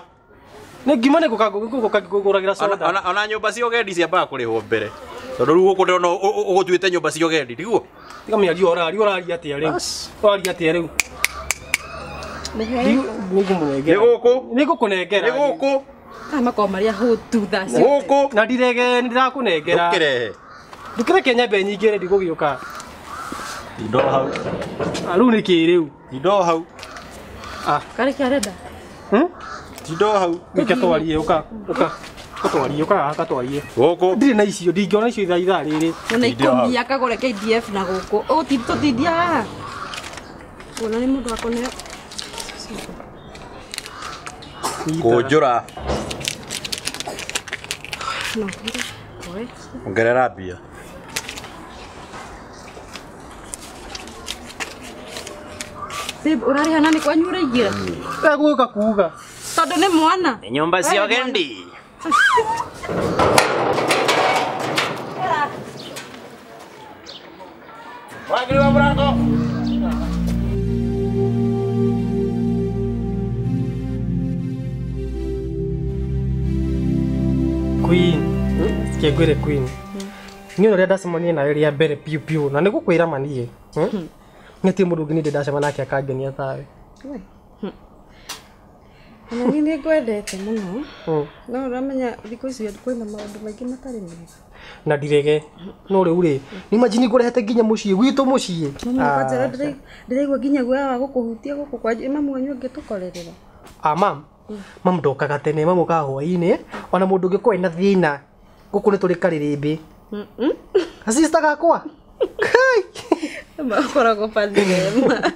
Nĩ ngiuma nĩ gũka ngĩkũgũragĩra soda. Ona nyũmba cia ũgendi ciambaga kũrĩhwo mbere. Tondũ rĩu gũkũ ndĩrona ũgũtuĩte nyũmba cia ũgendi, tiguo? Tiga mĩario ũraria ũraria atĩa rĩu? Ũraria atĩa rĩu? Nĩ gũkũ. Nĩ ngũkũnengera. Nĩ gũkũ. Aya makoragwo marĩ ahũtu thaa ciothe. Gũkũ. Na ndirege nĩ ndĩrakũnengera. Ndũkĩrehe. Ndũkĩreke nyambe nyingĩre ndigũgĩũka. Indo hau. Rĩu nĩ kĩ rĩu? Indo hau. Ah. Karĩ kĩ arenda? Indo hau. Reke twarie ũka. Ũka. Katwarie ũka haha katwarie. Gũkũ. Ndirĩ na icio ndingĩona icio ithaa ithaa rĩrĩ. Ona ikũmi akagũre KDF na gũkũ. Tũtindia haha. Ona nĩ mũndũ akone. Kũnjũra. Ongerera mbia. Babe, ũrarĩha na nĩ kwanyu ũraingĩra? Egũka kuga. Tondũ nĩ mwana. Nĩ nyũmba cia ũgendi. Mũrangĩri wa mũrango. Queen. Kĩngwĩre Queen. Niĩ ũrĩa ndacemania nawe rĩa mbere piũ piũ na nĩ gũkwĩra ma niĩ. Nĩ ti mũndũ ũngĩ niĩ ndacemania nake akangenia tawe. Na niĩ nĩ ngwendete mũno. No ũramenya thikũ ici kwĩna maũndũ maingĩ matarĩ mega. Na ndirege. No rĩu rĩ, nĩ imagine ngũrehete nginya mũciĩ gwitũ mũciĩ. Kwanja ndĩraigua nginya guoya wa gũkũhutia gũkũ kwa mamu wanyu ũngĩtũkorerera. Ah mam. Mam ndokaga tene, mamu okaga hwaĩ-inĩ. Ona mũndũ ũngĩkorwo ena thĩna gũkũ nĩ tũrĩ karĩrĩmbĩ. Sister gakwa. Kai. Makoragwo pathinema.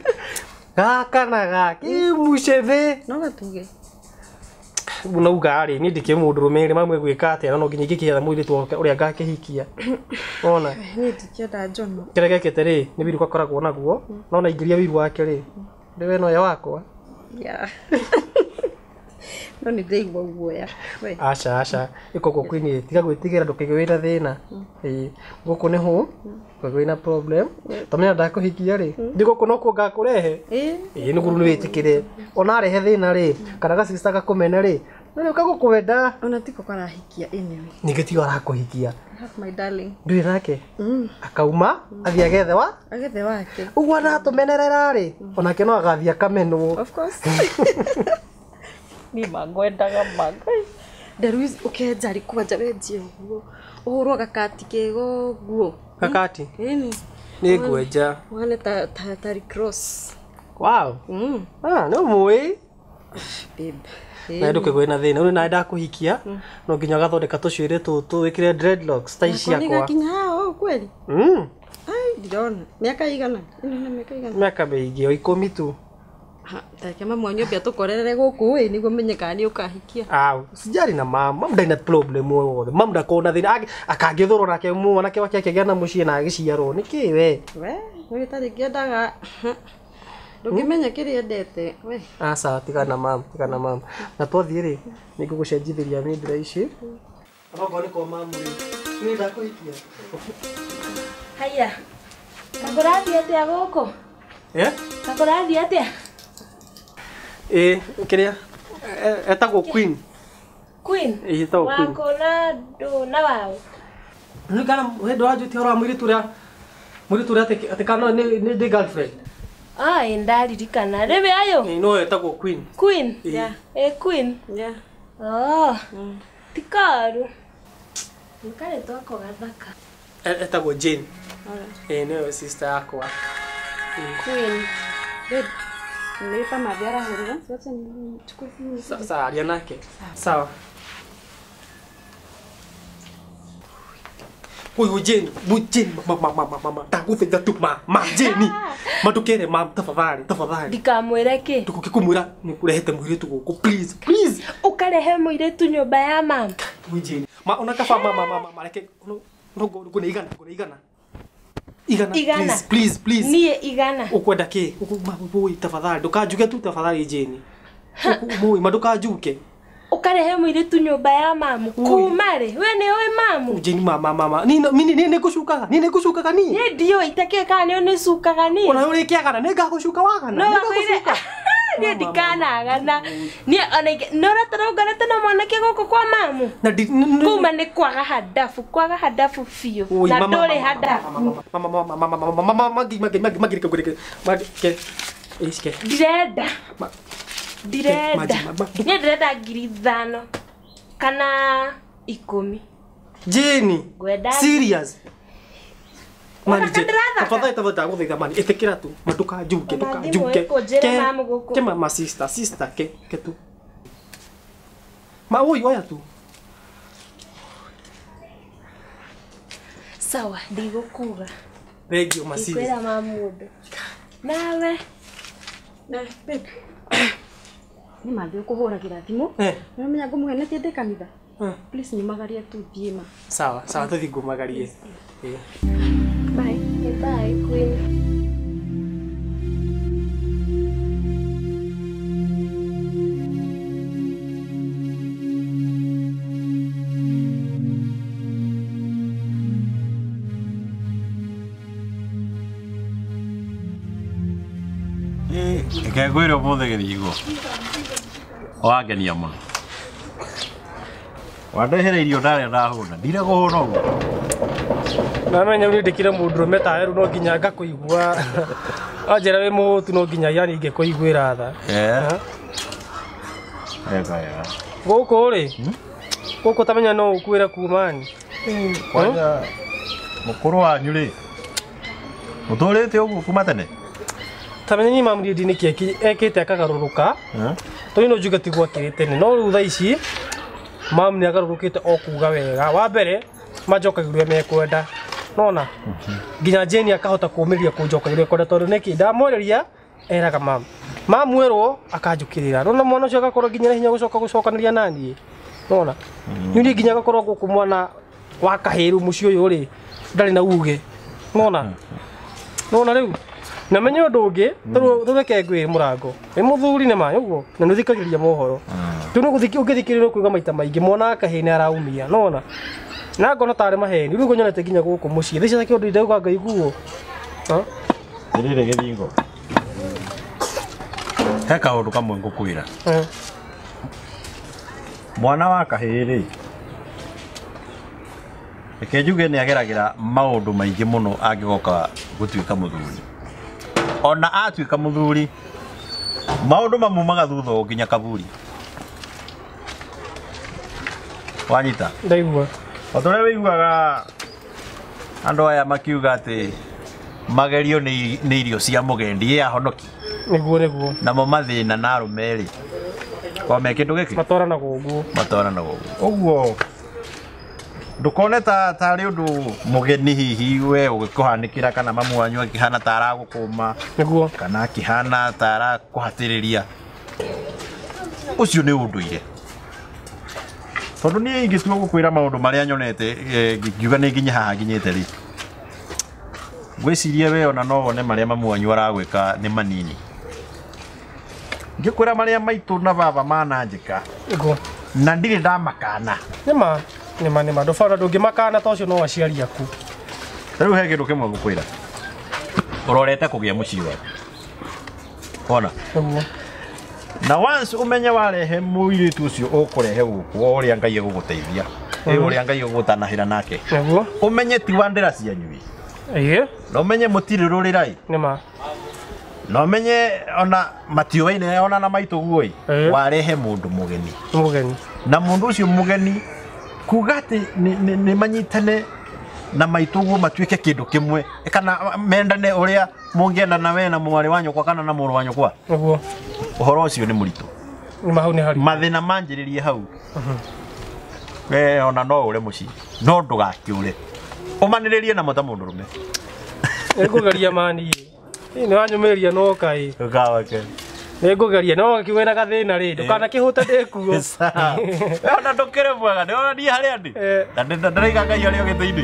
Gaka na gaka mucethe. No gatuge. Unauga rĩ niĩ ndikĩ mũndũ rũme rĩ mamwe gwĩka atĩa no nginya ingĩkĩetha mũirĩtu wake ũrĩa ngakĩhikia. Ona Niĩ ndikĩenda njono. Kĩrĩa gekĩte rĩ nĩ wiru gakoragwo naguo no na ingĩria wiru wake rĩ nĩ we no ya wakwa. Yeah. No nĩ ndĩraigua guoya. Aca aca ĩko gũkũ tiga gwĩtigĩra ndũkaigue wĩna thĩna. Ĩĩ gũkũ nĩ hũ ndũkaigue wĩna problem. Tamenya ndakũhikia rĩ ndi gũkũ nokuo ngakũrehe. Ĩĩ nĩguo nĩ wĩtĩkĩre ona arehe thĩna rĩ kana gacista gakũmene rĩ no nĩ ũkagũkwenda. Ona tiko karahikia anyway. Ningĩ tigo arakũhikia. Have my darling. Ndũrĩ nake? Akauma athiĩ agethe wa? Agethe wake. Ũguo anatũmenerera rĩ onake no agathiĩ akamenwo. Of course. Ni mangwendaga mangai. Nderu ũkenja rĩ kwanja wenjie ũguo. Ũhũrwo gakati kega ũguo. Gakati? Ĩni. Nĩ ngwenja. Ũhane ta ta Rick Ross. Wow. Ah, no mũĩ. Babe. Na ndũkĩgwe na thĩna. Rĩu nawe ndakũhikia no nginya ũgathondeka tũcuĩrĩ tũtũ wĩkĩre dreadlocks ta ici ciakwa. Nĩgakinya haha ũũ kweli? Ai, ndirona. Mĩaka igana? Ĩno nĩ mĩaka igana? Mĩaka mĩingĩ o 10 tu. Tareke mamu wanyu ambe atũkorerere gũkũ ĩ nĩguo menye kana nĩ ũkahikia. Au, sijari na mama, mamu ndarĩ na problem o wothe. Mamu ndakorwo na thĩna akangĩthũrwo nake mwanake wake akĩgĩa na mũciĩ na agĩciarwo. Nĩkĩ we? We, we tarĩ ngĩendaga ndũngĩmenya kĩrĩa endete we. Aca, tigana mamu, tigana mamu. Na twathiĩ rĩ, nĩ ngũgũcenjithĩria mĩndĩra ici. Okorwo nĩ kwa mamu rĩ, nĩ ndakũhikia. Haya. Kakũrathiĩ atĩa gũkũ? Eh? Kakũrathiĩ atĩa? Kĩrĩa etagwo Queen. Queen? Ĩtagwo Queen. Wako na ndũ na waũ? Nĩ kana hĩndĩ ũranjũtia ũhoro wa mũirĩtu ũrĩa atĩ kana nĩ ndĩ girlfriend. Ah, ndaririkana. Rĩu ayũ? No etagwo Queen. Queen? Yeah. Queen? Yeah. Oh. Ti karu. Nĩ karĩtwa ako gathaka. Etagwo Jane. Nĩwe sister yakwa. Queen. Babe. Nilipa madhara huruma, wacha nichukue simu. Sasa alia nake. Sawa. Huyu Jane, Jane, mama, ndagũthaitha tu ma Jane. Matukere ma tafadhali, tafadhali. Ndikamwĩre kĩ? Ndũgũkĩkũmwĩra nĩ kũrehete mũirĩtu gũkũ, please, please. Ũkarehe mũirĩtu nyũmba ya mama. Huyu Jane. Ma ona kaba mama reke no ngũne igana, ngũne igana. Igana, please, please, please. Niĩ igana. Ũkwenda kĩ? Ũkũmũĩ tafadhali, ndũkanjuke tu tafadhali Jane. Ũkũmũĩ, ma ndũkanjuke. Ũkarehe mũirĩtu nyũmba ya mamu. Kuma rĩ? We nĩ ũĩ mamu? Jane mama. Ni ni nĩ ngũcukaga. Ni nĩ ngũcukaga niĩ. Niĩ ndiũĩ itakĩũĩ kana nĩ ũnĩcukaga niĩ. Ona ũrĩkĩagana nĩ ngagũcuka wagana. No wakwĩre. Niĩ ndikanagana. Niĩ ona nĩ ũratarũnganĩte na mwanake gũkũ kwa mamu. Na kuma nĩ kwaga handabu, kwaga handabu biũ. Na ndũrĩ handabu. Mama magi Ndirenda. Ndirenda. Niĩ ndĩrenda 5,000 kana 10. Jane. Ngwenda. Serious. Mani tafadhali tafadhali ndagũthaitha mani ĩtĩkĩra tu ma ndũkanjuke ndũkanjuke. Ke mama sister sister ke tu. Ma ũyũ oya tu. Sawa ndigũkuga. Thank you ma sister. Ndikwĩra mamu ũndũ. Nawe. Na babe. Nĩ mathiĩ kũhũragĩra thimũ. Nĩ ũmenya ngũmũhenetie ndĩ kanitha. Please nyumagarie tu thiĩ ma. Sawa sawa tũthiĩ ngumagarie. Bye. Bye Queen. Reke ngwĩre ũmũthĩ gĩthigo wangenia mũno. Wandehera irio ndarĩa ndahũna, ndiragũhũna ũguo. Namenya rĩu ndĩkire mũndũrũme tawe rĩu no nginya ngakũigua. Anjĩra wĩ mũhũtu no nginya yani ingĩkũiguĩra tha. Ega. Gũkũ rĩ. Gũkũ tamenya no ũkuĩre kumani. Kwanja mũkũrũ wanyu rĩ. Mũtũrĩte ũguo kuma tene? Tamenya ni mamu ndi nĩkĩ ekĩte akagarũrũka. Tondũ no njuge ti gwakĩrĩ tene no rĩu thaa ici mamu nĩ agarũrũkĩte o kuga wega. Wa mbere manjokagĩria ũrĩa mekwenda. Nona nginya Jane akahota kũmĩria kũnjokagia kwenda tondũ nĩkĩ ndamwereria eraga mamu. Mamu erwo akanjũkĩrĩra. Nona mwana ũcio agakorwo nginya na hinya gũcoka gũcokanĩria naniĩ. Nona nĩ nginya agakorwo gũkũ mwana wa kahĩru mũciĩ ũyũ rĩ ndarĩ na uge. Nona nona rĩu na menye ũndũ ũngĩ tũreke ngwĩre mũrango nĩ mũthuri nĩ ma ũguo na nĩ ũthikagĩrĩria mohoro. Rĩu nĩ ũngĩthikĩrĩria kuuga maita maingĩ mwana wa kahĩĩ nĩ araumia. Nona na ngona tarĩ maheni rĩu ngonyonete nginya gũkũ mũciĩ thaa ici ta kĩũndũ ndauga ngaiguo. Rĩrĩ gĩthingo he kaũndũ kamwe ngũkwĩra. Mwana wa kahĩĩ rĩ reke njuge nĩ ageragĩra maũndũ maingĩ mũno angĩgoka gũtuĩka mũthuri. Ona atuĩka mũthuri maũndũ mamumaga thutha o nginya kaburi. Wanyita? Ndaigua. O ta ũrĩa wĩiguaga andũ aya makiuga atĩ magerio nĩ irio cia mũgendi ĩ ahonoki. Nĩguo nĩguo. Namo mathĩna na arũme rĩ kwa me kĩndũ gĩkĩ matwaranaga ũguo. Matwaranaga ũguo. Ũguo ndũkone ta tarĩ ũndũ mũgeni hihi we ũgĩkũhanĩkĩra kana mamu wanyu akĩhana ta aragũkũma. Nĩguo. Kana akĩhana ta arakũhatĩrĩria. Ũcio nĩ ũndũire. Tondũ niĩ ingĩtua gũkwĩra maũndũ marĩa nyonete ngiuga nĩ nginye haha nginyĩte rĩ. Ngwĩciria we ona no wone marĩa mamu wanyu aragwĩka nĩ manini. Ngĩkwĩra marĩa maitũ na baba mananjĩka. Nĩguo. Na ndirĩ ndamakana. Nĩma nĩma nĩma ndũbara ndũngĩmakana ta ũcio no aciari aku. Rĩu he kĩndũ kĩmwe ngũkwĩra. Ũrorete kũgĩa mũciĩ waku. Wona? Nĩguo. Na once ũmenye warehe mũirĩtu ũcio ũkũrehe gũkũ o ũrĩa Ngai egũgũteithia. Ĩ ũrĩa Ngai egũgũtanahĩra nake. Nĩguo. Ũmenye ti wa ndĩra cianyu. Ĩĩ. Na ũmenye mũtirĩ rũrĩra ĩ. Nĩma. Na ũmenye ona matiũaine ona na maitũ guo ĩ. Warehe mũndũ mũgeni. Mũgeni. Na mũndũ ũcio mũgeni kuga atĩ nĩ manyitane na maitũ guo matuĩke kĩndũ kĩmwe kana mendane ũrĩa mũngĩendana we na mwarĩ wa nyũkwa kana na mũrũ wa nyũkwa. Nĩguo. Ũhoro ũcio nĩ mũritũ. Nĩ hau nĩ haritũ. Mathĩna manjĩrĩrie hau. We ona no ũre mũciĩ no ndũgakĩũre. Ũmanĩrĩrie namo ta mũndũrũme. Nĩngũgeria mani. Nĩ wanyũmĩrĩria no kaĩ. Ndũkawake. Nĩngũgeria no kiuga na gathĩna rĩ ndũkanakĩhũte ndĩkuo. We ona ndũkĩrĩ mwega nĩ niĩ harĩa ndĩ. Na ndĩraiga Ngai arĩ o gĩtĩ-inĩ.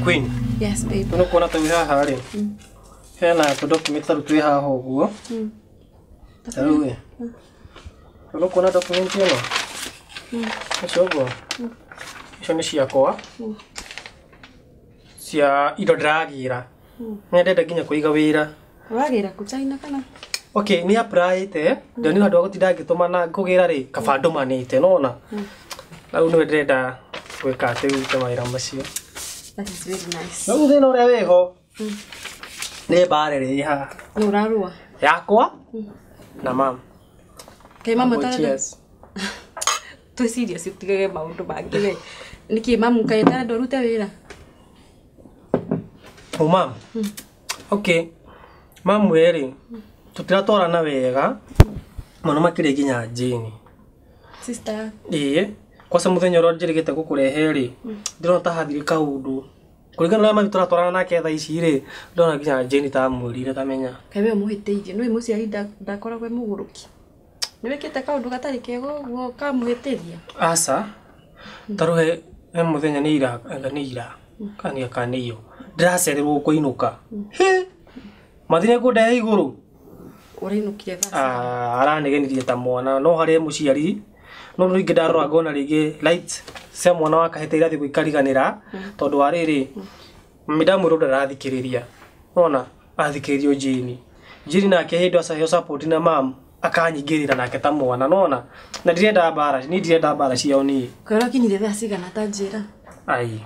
Queen. Yes babe. Nĩ kuona ta wĩ haha rĩ. Hena tũ document ta twĩ haha ũguo. Ta rĩu ĩ. Nĩ kuona document ĩno. Ũcio ũguo. Icio nĩ ciakwa. Cia indo ndĩragĩra. Nyendete nginya kũiga wĩra. Ũragĩra kũ China kana? Okay, nĩ applyĩte. Ndionire handũ ha gũtinda ngĩtũma na ngũgĩra rĩ kaba ndũmanĩte nona. Rĩu nĩwe ndĩrenda gwĩka atĩ rute mawĩra macio. That is very nice. Rĩu thĩna ũrĩa wĩho nĩ mbara ĩrĩa ĩ haha. Nĩ ũrarũa? Yakwa na mama. Kaĩ mamu atarenda? Twĩ serious tũtigage maũndũ mangĩ we. Nĩkĩ mamu kaĩ atarenda ũrute wĩra? O mamu? Okay. Mamu we rĩ tũtiratwarana wega mũno makĩria nginya Jane. Sister yaku? Ĩĩ. Kwaca mũthenya ũrĩa njĩrĩgĩte gũkũrehe rĩ ndĩrona ta hathire kaũndũ. Kũringana na ũrĩa mami tũratwarana nake thaa ici rĩ ndĩrona nginya Jane ta amwĩrire tamenya. Kaĩ we ũmũhĩtĩirie? Nĩũĩ mũciari ndakoragwo e mũgũrũki. Nĩ wĩkĩte kaũndũ gatarĩ kega ũguo kamũhĩtĩria? Aca. Ta rĩu he mũthenya nĩ ira anga nĩ ira kana kana nĩ iyo ndĩracererwo kũinũka. Hĩ! Mathire kũndehe igũrũ. Ũrainũkire thaa cigana? Aranegenirie ta mwana no harĩ mũciari no rĩngĩ ndarora ngona rĩngĩ light cia mwana wa kahĩte irathiĩ gũikariganĩra tondũ wa rĩrĩ mami ndamwĩrwo ndarathikĩrĩria. Nona athikĩrĩrio Jane. Jane nake hĩndĩ acaheo support na mam akanyingĩrĩra nake ta mwana nona na ndirenda mbara niĩ ndirenda mbara ciao niĩ. Kaĩ ũrakinyire thaa cigana ta njĩra? Ai.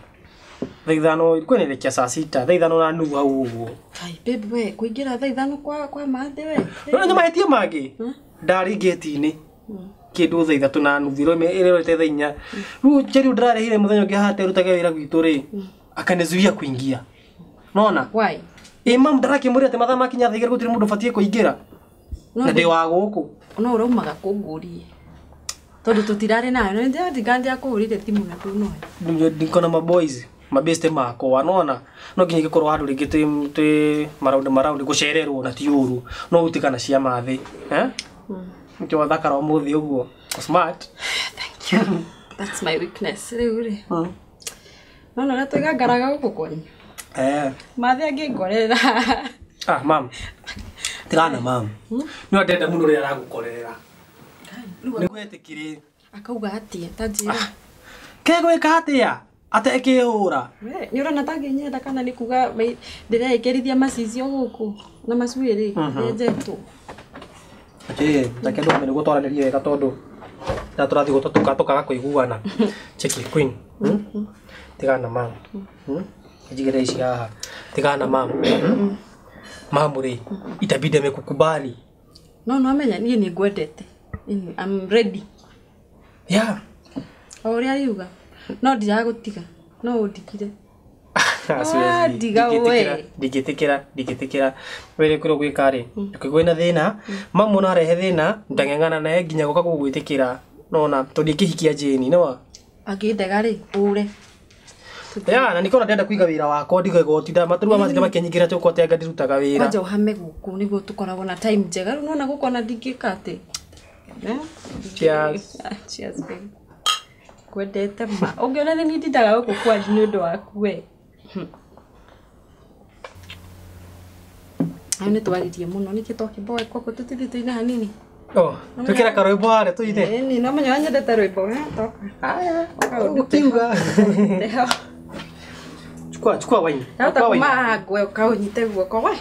Thaa ithano ilikuwa inaelekea saa sita. Thaa ithano na nuthu hau ũguo. Kai babe we kuingira thaa ithano kwa mathe we. No nĩ mahĩtia mangĩ. Ndarĩ gate-inĩ. Kĩndũ thaa ithatũ na nuthu ĩrorete thaa inya. Rĩu Njeri ndĩrarehire mũthenya ũngĩ haha aterutage wĩra gwitũ rĩ. Akanizuia kuingia. Nona? Why? Ĩ mam ndarakĩmwĩra atĩ mathaa makinya thaa igĩrĩ gũtirĩ mũndũ ũbatiĩ kũingĩra. Na ndĩ wa gũkũ. No ũraumaga kũngũrie. Tondũ tũtirarĩ nayo nĩ ndĩrandigandia kũhũrire thimũ na ndũnoe. Ndiko na maboys mabeste makwa nona no nginya gĩkorwo handũ rĩngĩ twĩ maraundi gũcererwo na ti ũru no utikana cia mathĩ eh nĩkĩo wathakara ũmũthĩ ũguo smart. Thank you. That's my weakness rĩu rĩ. No no twĩgangaraga gũkũ kwanyu. Eh mathĩ angĩngorerera. Ah mam tigana mam no ndenda mũno rĩrĩa aragũkorerera nĩgwetĩkire akauga atĩa ta njĩra kegwĩka atĩa atekĩhũra. We nĩ ũrona ta ngĩnyenda kana nĩ kuga ndĩreĩkĩrithia macicio gũkũ na macuĩrĩ nyenjetwo. Atĩrĩrĩ reke ndũme nĩguo twaranĩrie wega tondũ na tũrathiĩ gũtũka tũkaga kũiguana. Cheki queen. Tigana mam. Njigĩre ici haha. Tigana mam. Mamu rĩ itabidi amekukubali. No no amenya niĩ nĩ ngwendete. I'm ready. Yeah. O ũrĩa ariuga. No ndiragũtiga. No ũndigire. Ndingĩtĩkĩra wĩrĩ kũrĩa gwĩka rĩ ndũkĩgwe na thĩna mamu no arehe thĩna ndang'eng'ana naye nginya gũka gũgwĩtĩkĩra nona tondũ ndingĩhikia Jane nĩwa angĩndega rĩ ũre ya na nĩkĩo ndĩrenda kũiga wĩra wakwa ndige gũtinda matarua matinda makĩnyingĩra atĩ ũkwa anga ndirutaga wĩra kwanja ũhame gũkũ nĩguo tũkoragwo na time njega rĩu nona gũkũ ona ndingĩka atĩ. Cheers. Cheers babe. Kwendete ma ũngĩona nĩ ndindaga gũkũ kwanyu nĩ ũndũ waku we. Ayo nĩ twaririe mũno nĩkĩ twakĩmboe kwakwa tũtithĩte ina hanini. Oh, twĩkĩra karwĩmbo harĩa tũine. Ĩni no menya wanyendete rwĩmbo he toka. Haya, ũkiuga. Chukua chukua waini. Ndahota kuma ngwe ũkaũnyite guoko we.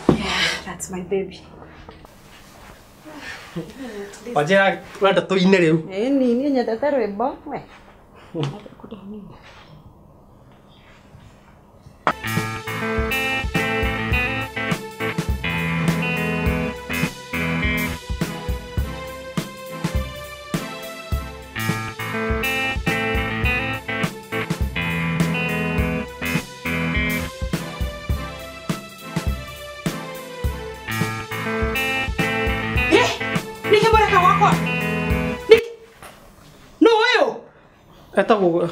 Yeah, that's my baby. Wanjĩra ũrenda tũine rĩu. Ĩni niĩ nyendete rwĩmbo we.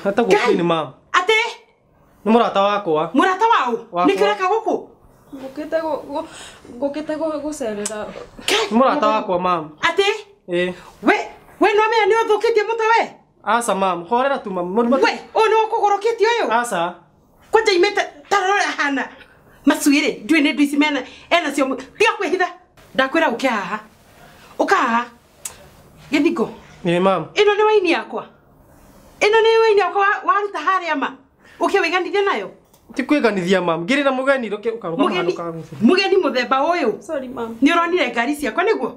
Etagwo Queen mam. Atĩ? Nĩ mũrata wakwa. Mũrata wau? Nĩkĩ ũreka gũkũ? Ngũkĩte gũcerera. Nĩ mũrata wakwa mam. Atĩ? Ĩ. We no amenya nĩ ũthũkĩtie mũtwe we? Aca mam, horera tu mam. We, ũyũ nĩ ũkũgũrũkĩtie ũyũ? Aca. Kwanja imĩte ta rora hana. Macuĩrĩ, ndiũĩ nĩ ndu ici mena ena cio. Tiga kwĩhitha. Ndakwĩra ũke haha. Ũka haha. Gĩthingo. Ĩ mam. Ĩno nĩ waini yakwa. Ĩno nĩ waini yakwa waruta harĩa ma. Ũke wĩganithie nayo? Ti kwĩganithia mam. Ngĩrĩ na mũgeni ũke mũgeni mũthemba ũyũ. Sorry mam. Nĩ ũronire ngari ciakwa nĩguo?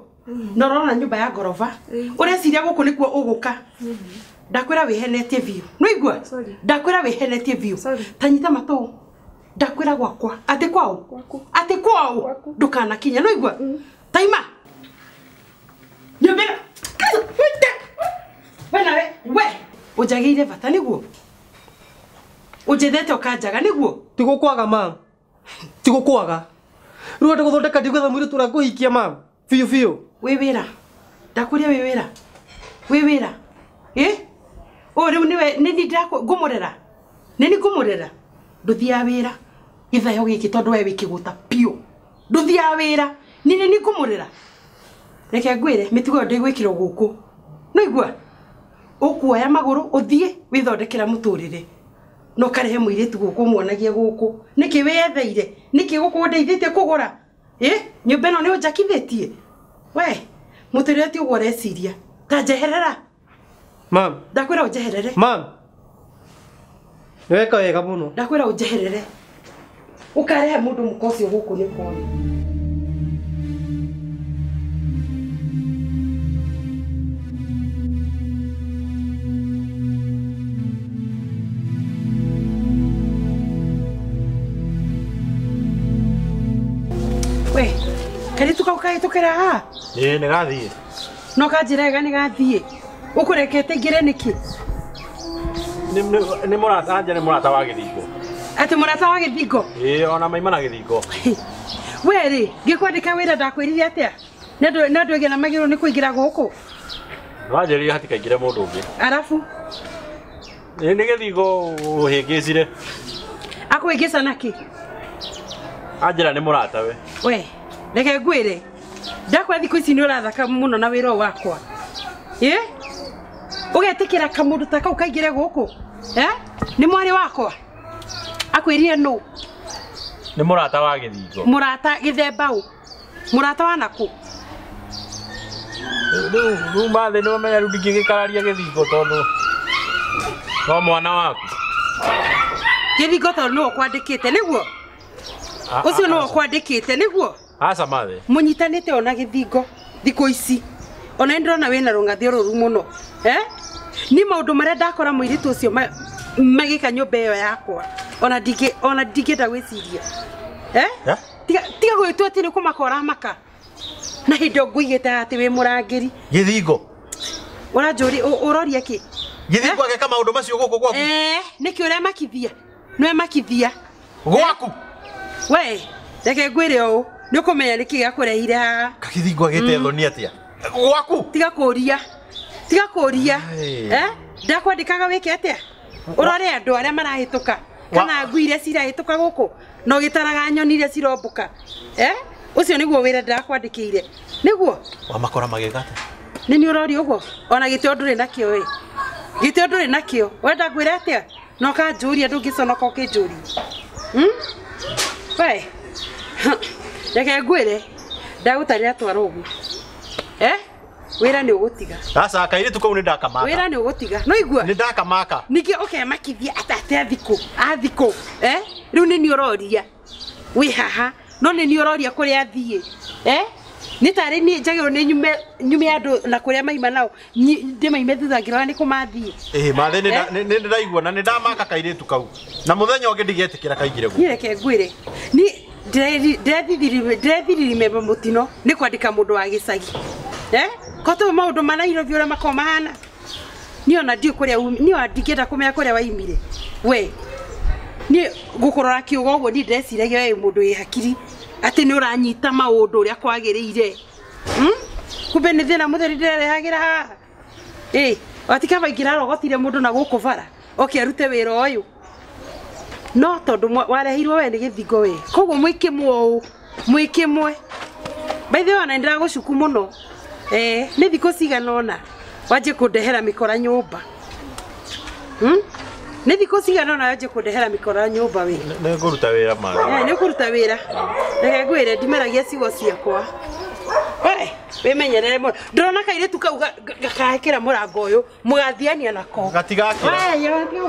Na ũrona nyũmba ya ngoroba. Ũreciria gũkũ nĩkuo ũgũka. Ndakwĩra wĩhenetie biũ. Nĩwaigua? Ndakwĩra wĩhenetie biũ. Ta nyita matũ. Ndakwĩra gwakwa. Atĩ kwao? Atĩ kwao? Ndũkanakinya. Nĩwaigua? Taima. Nyũmba ĩno. We nawe, we. Ũnjagĩire bata nĩguo? Ũnjethete ũkanjaga nĩguo? Ti gũkwaga mam. Ti gũkwaga. Rĩu andũ gũthondeka ndigwetha mũirĩtu ũrĩa ngũhikia mam. Biũ biũ. Wĩ wĩra. Ndakũria wĩ wĩra. Wĩ wĩra. Ĩ? Ũyũ rĩu nĩwe nĩ niĩ ngũmũrera. Nĩ niĩ ngũmũrera. Ndũthiaga wĩra. Gĩthayo gĩkĩ tondũ we wĩ kĩgũta biũ. Ndũthiaga wĩra. Nĩ niĩ ngũmũrera. Reke ngwĩre mĩtugo ĩyo ndĩgwĩkĩrwo gũkũ. Nĩwaigua? Ũkuoya magũrũ ũthiĩ wĩthondekera mũtũrĩre. No karehe mũirĩtu gũkũ muonagie gũkũ. Nĩkĩ wĩyetheire? Nĩkĩ gũkũ ũndeithĩtie kũgũra? Ĩ? Nyũmba ĩno nĩ ũnjakithĩtie? We, mũtũrĩre ti ũguo ũreciria. Ta njeherera. Mam. Ndakwĩra ũnjeherere. Mam. Nĩ weka wega mũno. Ndakwĩra ũnjeherere. Ũkarehe mũndũ mũka ũcio gũkũ nĩ kuona. Karahĩtũkĩra haha? Ĩĩ nĩ gathiĩ. No kanjĩra wega nĩ gathiĩ. Ũkũrekete ingĩre nĩkĩ? Nĩ mũrata anja nĩ mũrata wa gĩthingo. Atĩ mũrata wa gĩthingo? Ĩĩ ona maima na gĩthingo. We rĩ, ngĩkwandĩka wĩra ndakwĩrire atĩa? Nĩ andũ aigana magĩrĩirwo nĩ kũingĩra gũkũ? Wanjĩrire hatikaingĩre mũndũ ũngĩ. Arabu? Nĩ gĩthingo ũhĩngĩcire. Akũhĩngĩca nakĩ? Anjĩra nĩ mũrata we. We, reke ngwĩre. Ndakwa thikũ ici nĩ ũrathaka mũno na wĩra ũyũ wakwa. Ĩ? Ũgetĩkĩra kamũndũ ta kau kaingĩre gũkũ? Eh? Nĩ mwarĩ wakwa? Akwĩrire nũ? Nĩ mũrata wa gĩthingo. Mũrata gĩthemba ũ? Mũrata wa nakũ? Rĩu mathĩ nĩ ũmenya rĩu ndingĩgĩkararia gĩthingo tondũ no mwana waku. Gĩthingo tondũ nĩwe ũkwandĩkĩte nĩguo? Ũcio nĩwe ũkwandĩkĩte nĩguo? Aca mathĩ. Mũnyitanĩte ona gĩthingo thikũ ici. Ona nĩndĩrona wĩna rũng'athio rũru mũno. Eh? Ni maũndũ marĩa ndakora mũirĩtu ũcio magĩka nyũmba ĩyo yakwa. Ona ndingĩenda gwĩciria. Eh? Tiga gwĩtua atĩ nĩ kũmaka ũramaka. Na hĩndĩ ĩyo ngũigĩte atĩ wĩ mũrangĩri. Gĩthingo. Ũranjũria ũroria kĩ? Gĩthingo ageka maũndũ macio gũkũ gwaku? Eh, nĩkĩ ũremakithia? Nĩwemakithia. Gwaku? We, reke ngwĩre ũũ, nĩ ũkũmenya nĩkĩ gĩakũrehire haha. Gĩthingo agĩte thoni atĩa? Gwaku? Tiga kũũria. Tiga kũũria. Eh? Ndakwandĩkaga wĩke atĩa? Ũrore andũ arĩa marahĩtũka. Kana ngui iria cirahĩtũka gũkũ. Na ũgĩtaraga nyoni iria cirombũka. Eh? Ũcio nĩguo wĩra ndĩrakwandĩkĩire. Nĩguo? Wamakora magĩka atĩa? Nĩ niĩ ũroria ũguo? Ona gĩtĩo ndũrĩ nakĩo ĩ. Gĩtĩo ndũrĩ nakĩo. Wenda ngwĩre atĩa? Na ũkanjũria ndũngĩconoka ũkĩnjũria. We. Reke ngwĩre. Ndagũtarĩra twara ũguo. Eh? Wĩra nĩ ũgũtiga. Aca kairĩtu kau nĩ ndakamaka. Wĩra nĩ ũgũtiga. No igua? Nĩ ndakamaka. Ningĩ ũkemakithia atĩ athikũ. Athikũ. Eh? Rĩu nĩ niĩ ũroria. Wĩ haha. No nĩ niĩ ũroria kũrĩa athiĩ. Eh? Nĩ tarĩ niĩ njagĩrĩirwo nĩ nyume andũ na kũrĩa maima nao. Ndĩmaime thutha ngĩrora nĩ kũ mathiĩ. Ĩĩ mathĩ nĩ ndĩraigua na nĩ ndamaka kairĩtu kau. Na mũthenya ũngĩ ndigetĩkĩra kaingĩre gũkũ. Niĩ reke ngwĩre. Niĩ ndĩrethirire mũtino nĩ kwandĩka mũndũ wa gĩcagi. Eh? Koto maũndũ ma Nairobi ũrĩa makoragwo mahana. Niĩ ona ndiũĩ kũrĩa niĩ ona ndingĩenda kũmenya kũrĩa waimire. We. Niĩ ngũkũrora kĩũga ũguo niĩ ndĩreciragia we wĩ mũndũ wĩ hakiri atĩ nĩ ũranyita maũndũ ũrĩa kwagĩrĩire. Kumbe nĩ thĩna mũtheri ndĩrerehagĩra haha. Ĩ, watikaba ingĩrarogotire mũndũ na gũkũ bara oke arute wĩra ũyũ. No tondũ wareheirwo we nĩ gĩthingo we. Koguo mwĩkĩmwe ũũ, mwĩkĩmwe. By the way ona nĩndĩragũcuku mũno. Eh, nĩ thikũ cigana ũna wanjie kũndehera mĩkora nyũmba. Nĩ thikũ cigana ũna wanjie kũndehera mĩkora nyũmba we. Nĩ ngũruta wĩra ma. Eh, nĩ ũkũruta wĩra. Reke ngwĩre ndimeragia ciugo ciakwa. We, wĩmenyerere mũno. Ndĩrona kairĩtu kau gakahĩkĩra mũrango ũyũ, mũgathiania nako. Gatigakĩra. We, yo, tiga.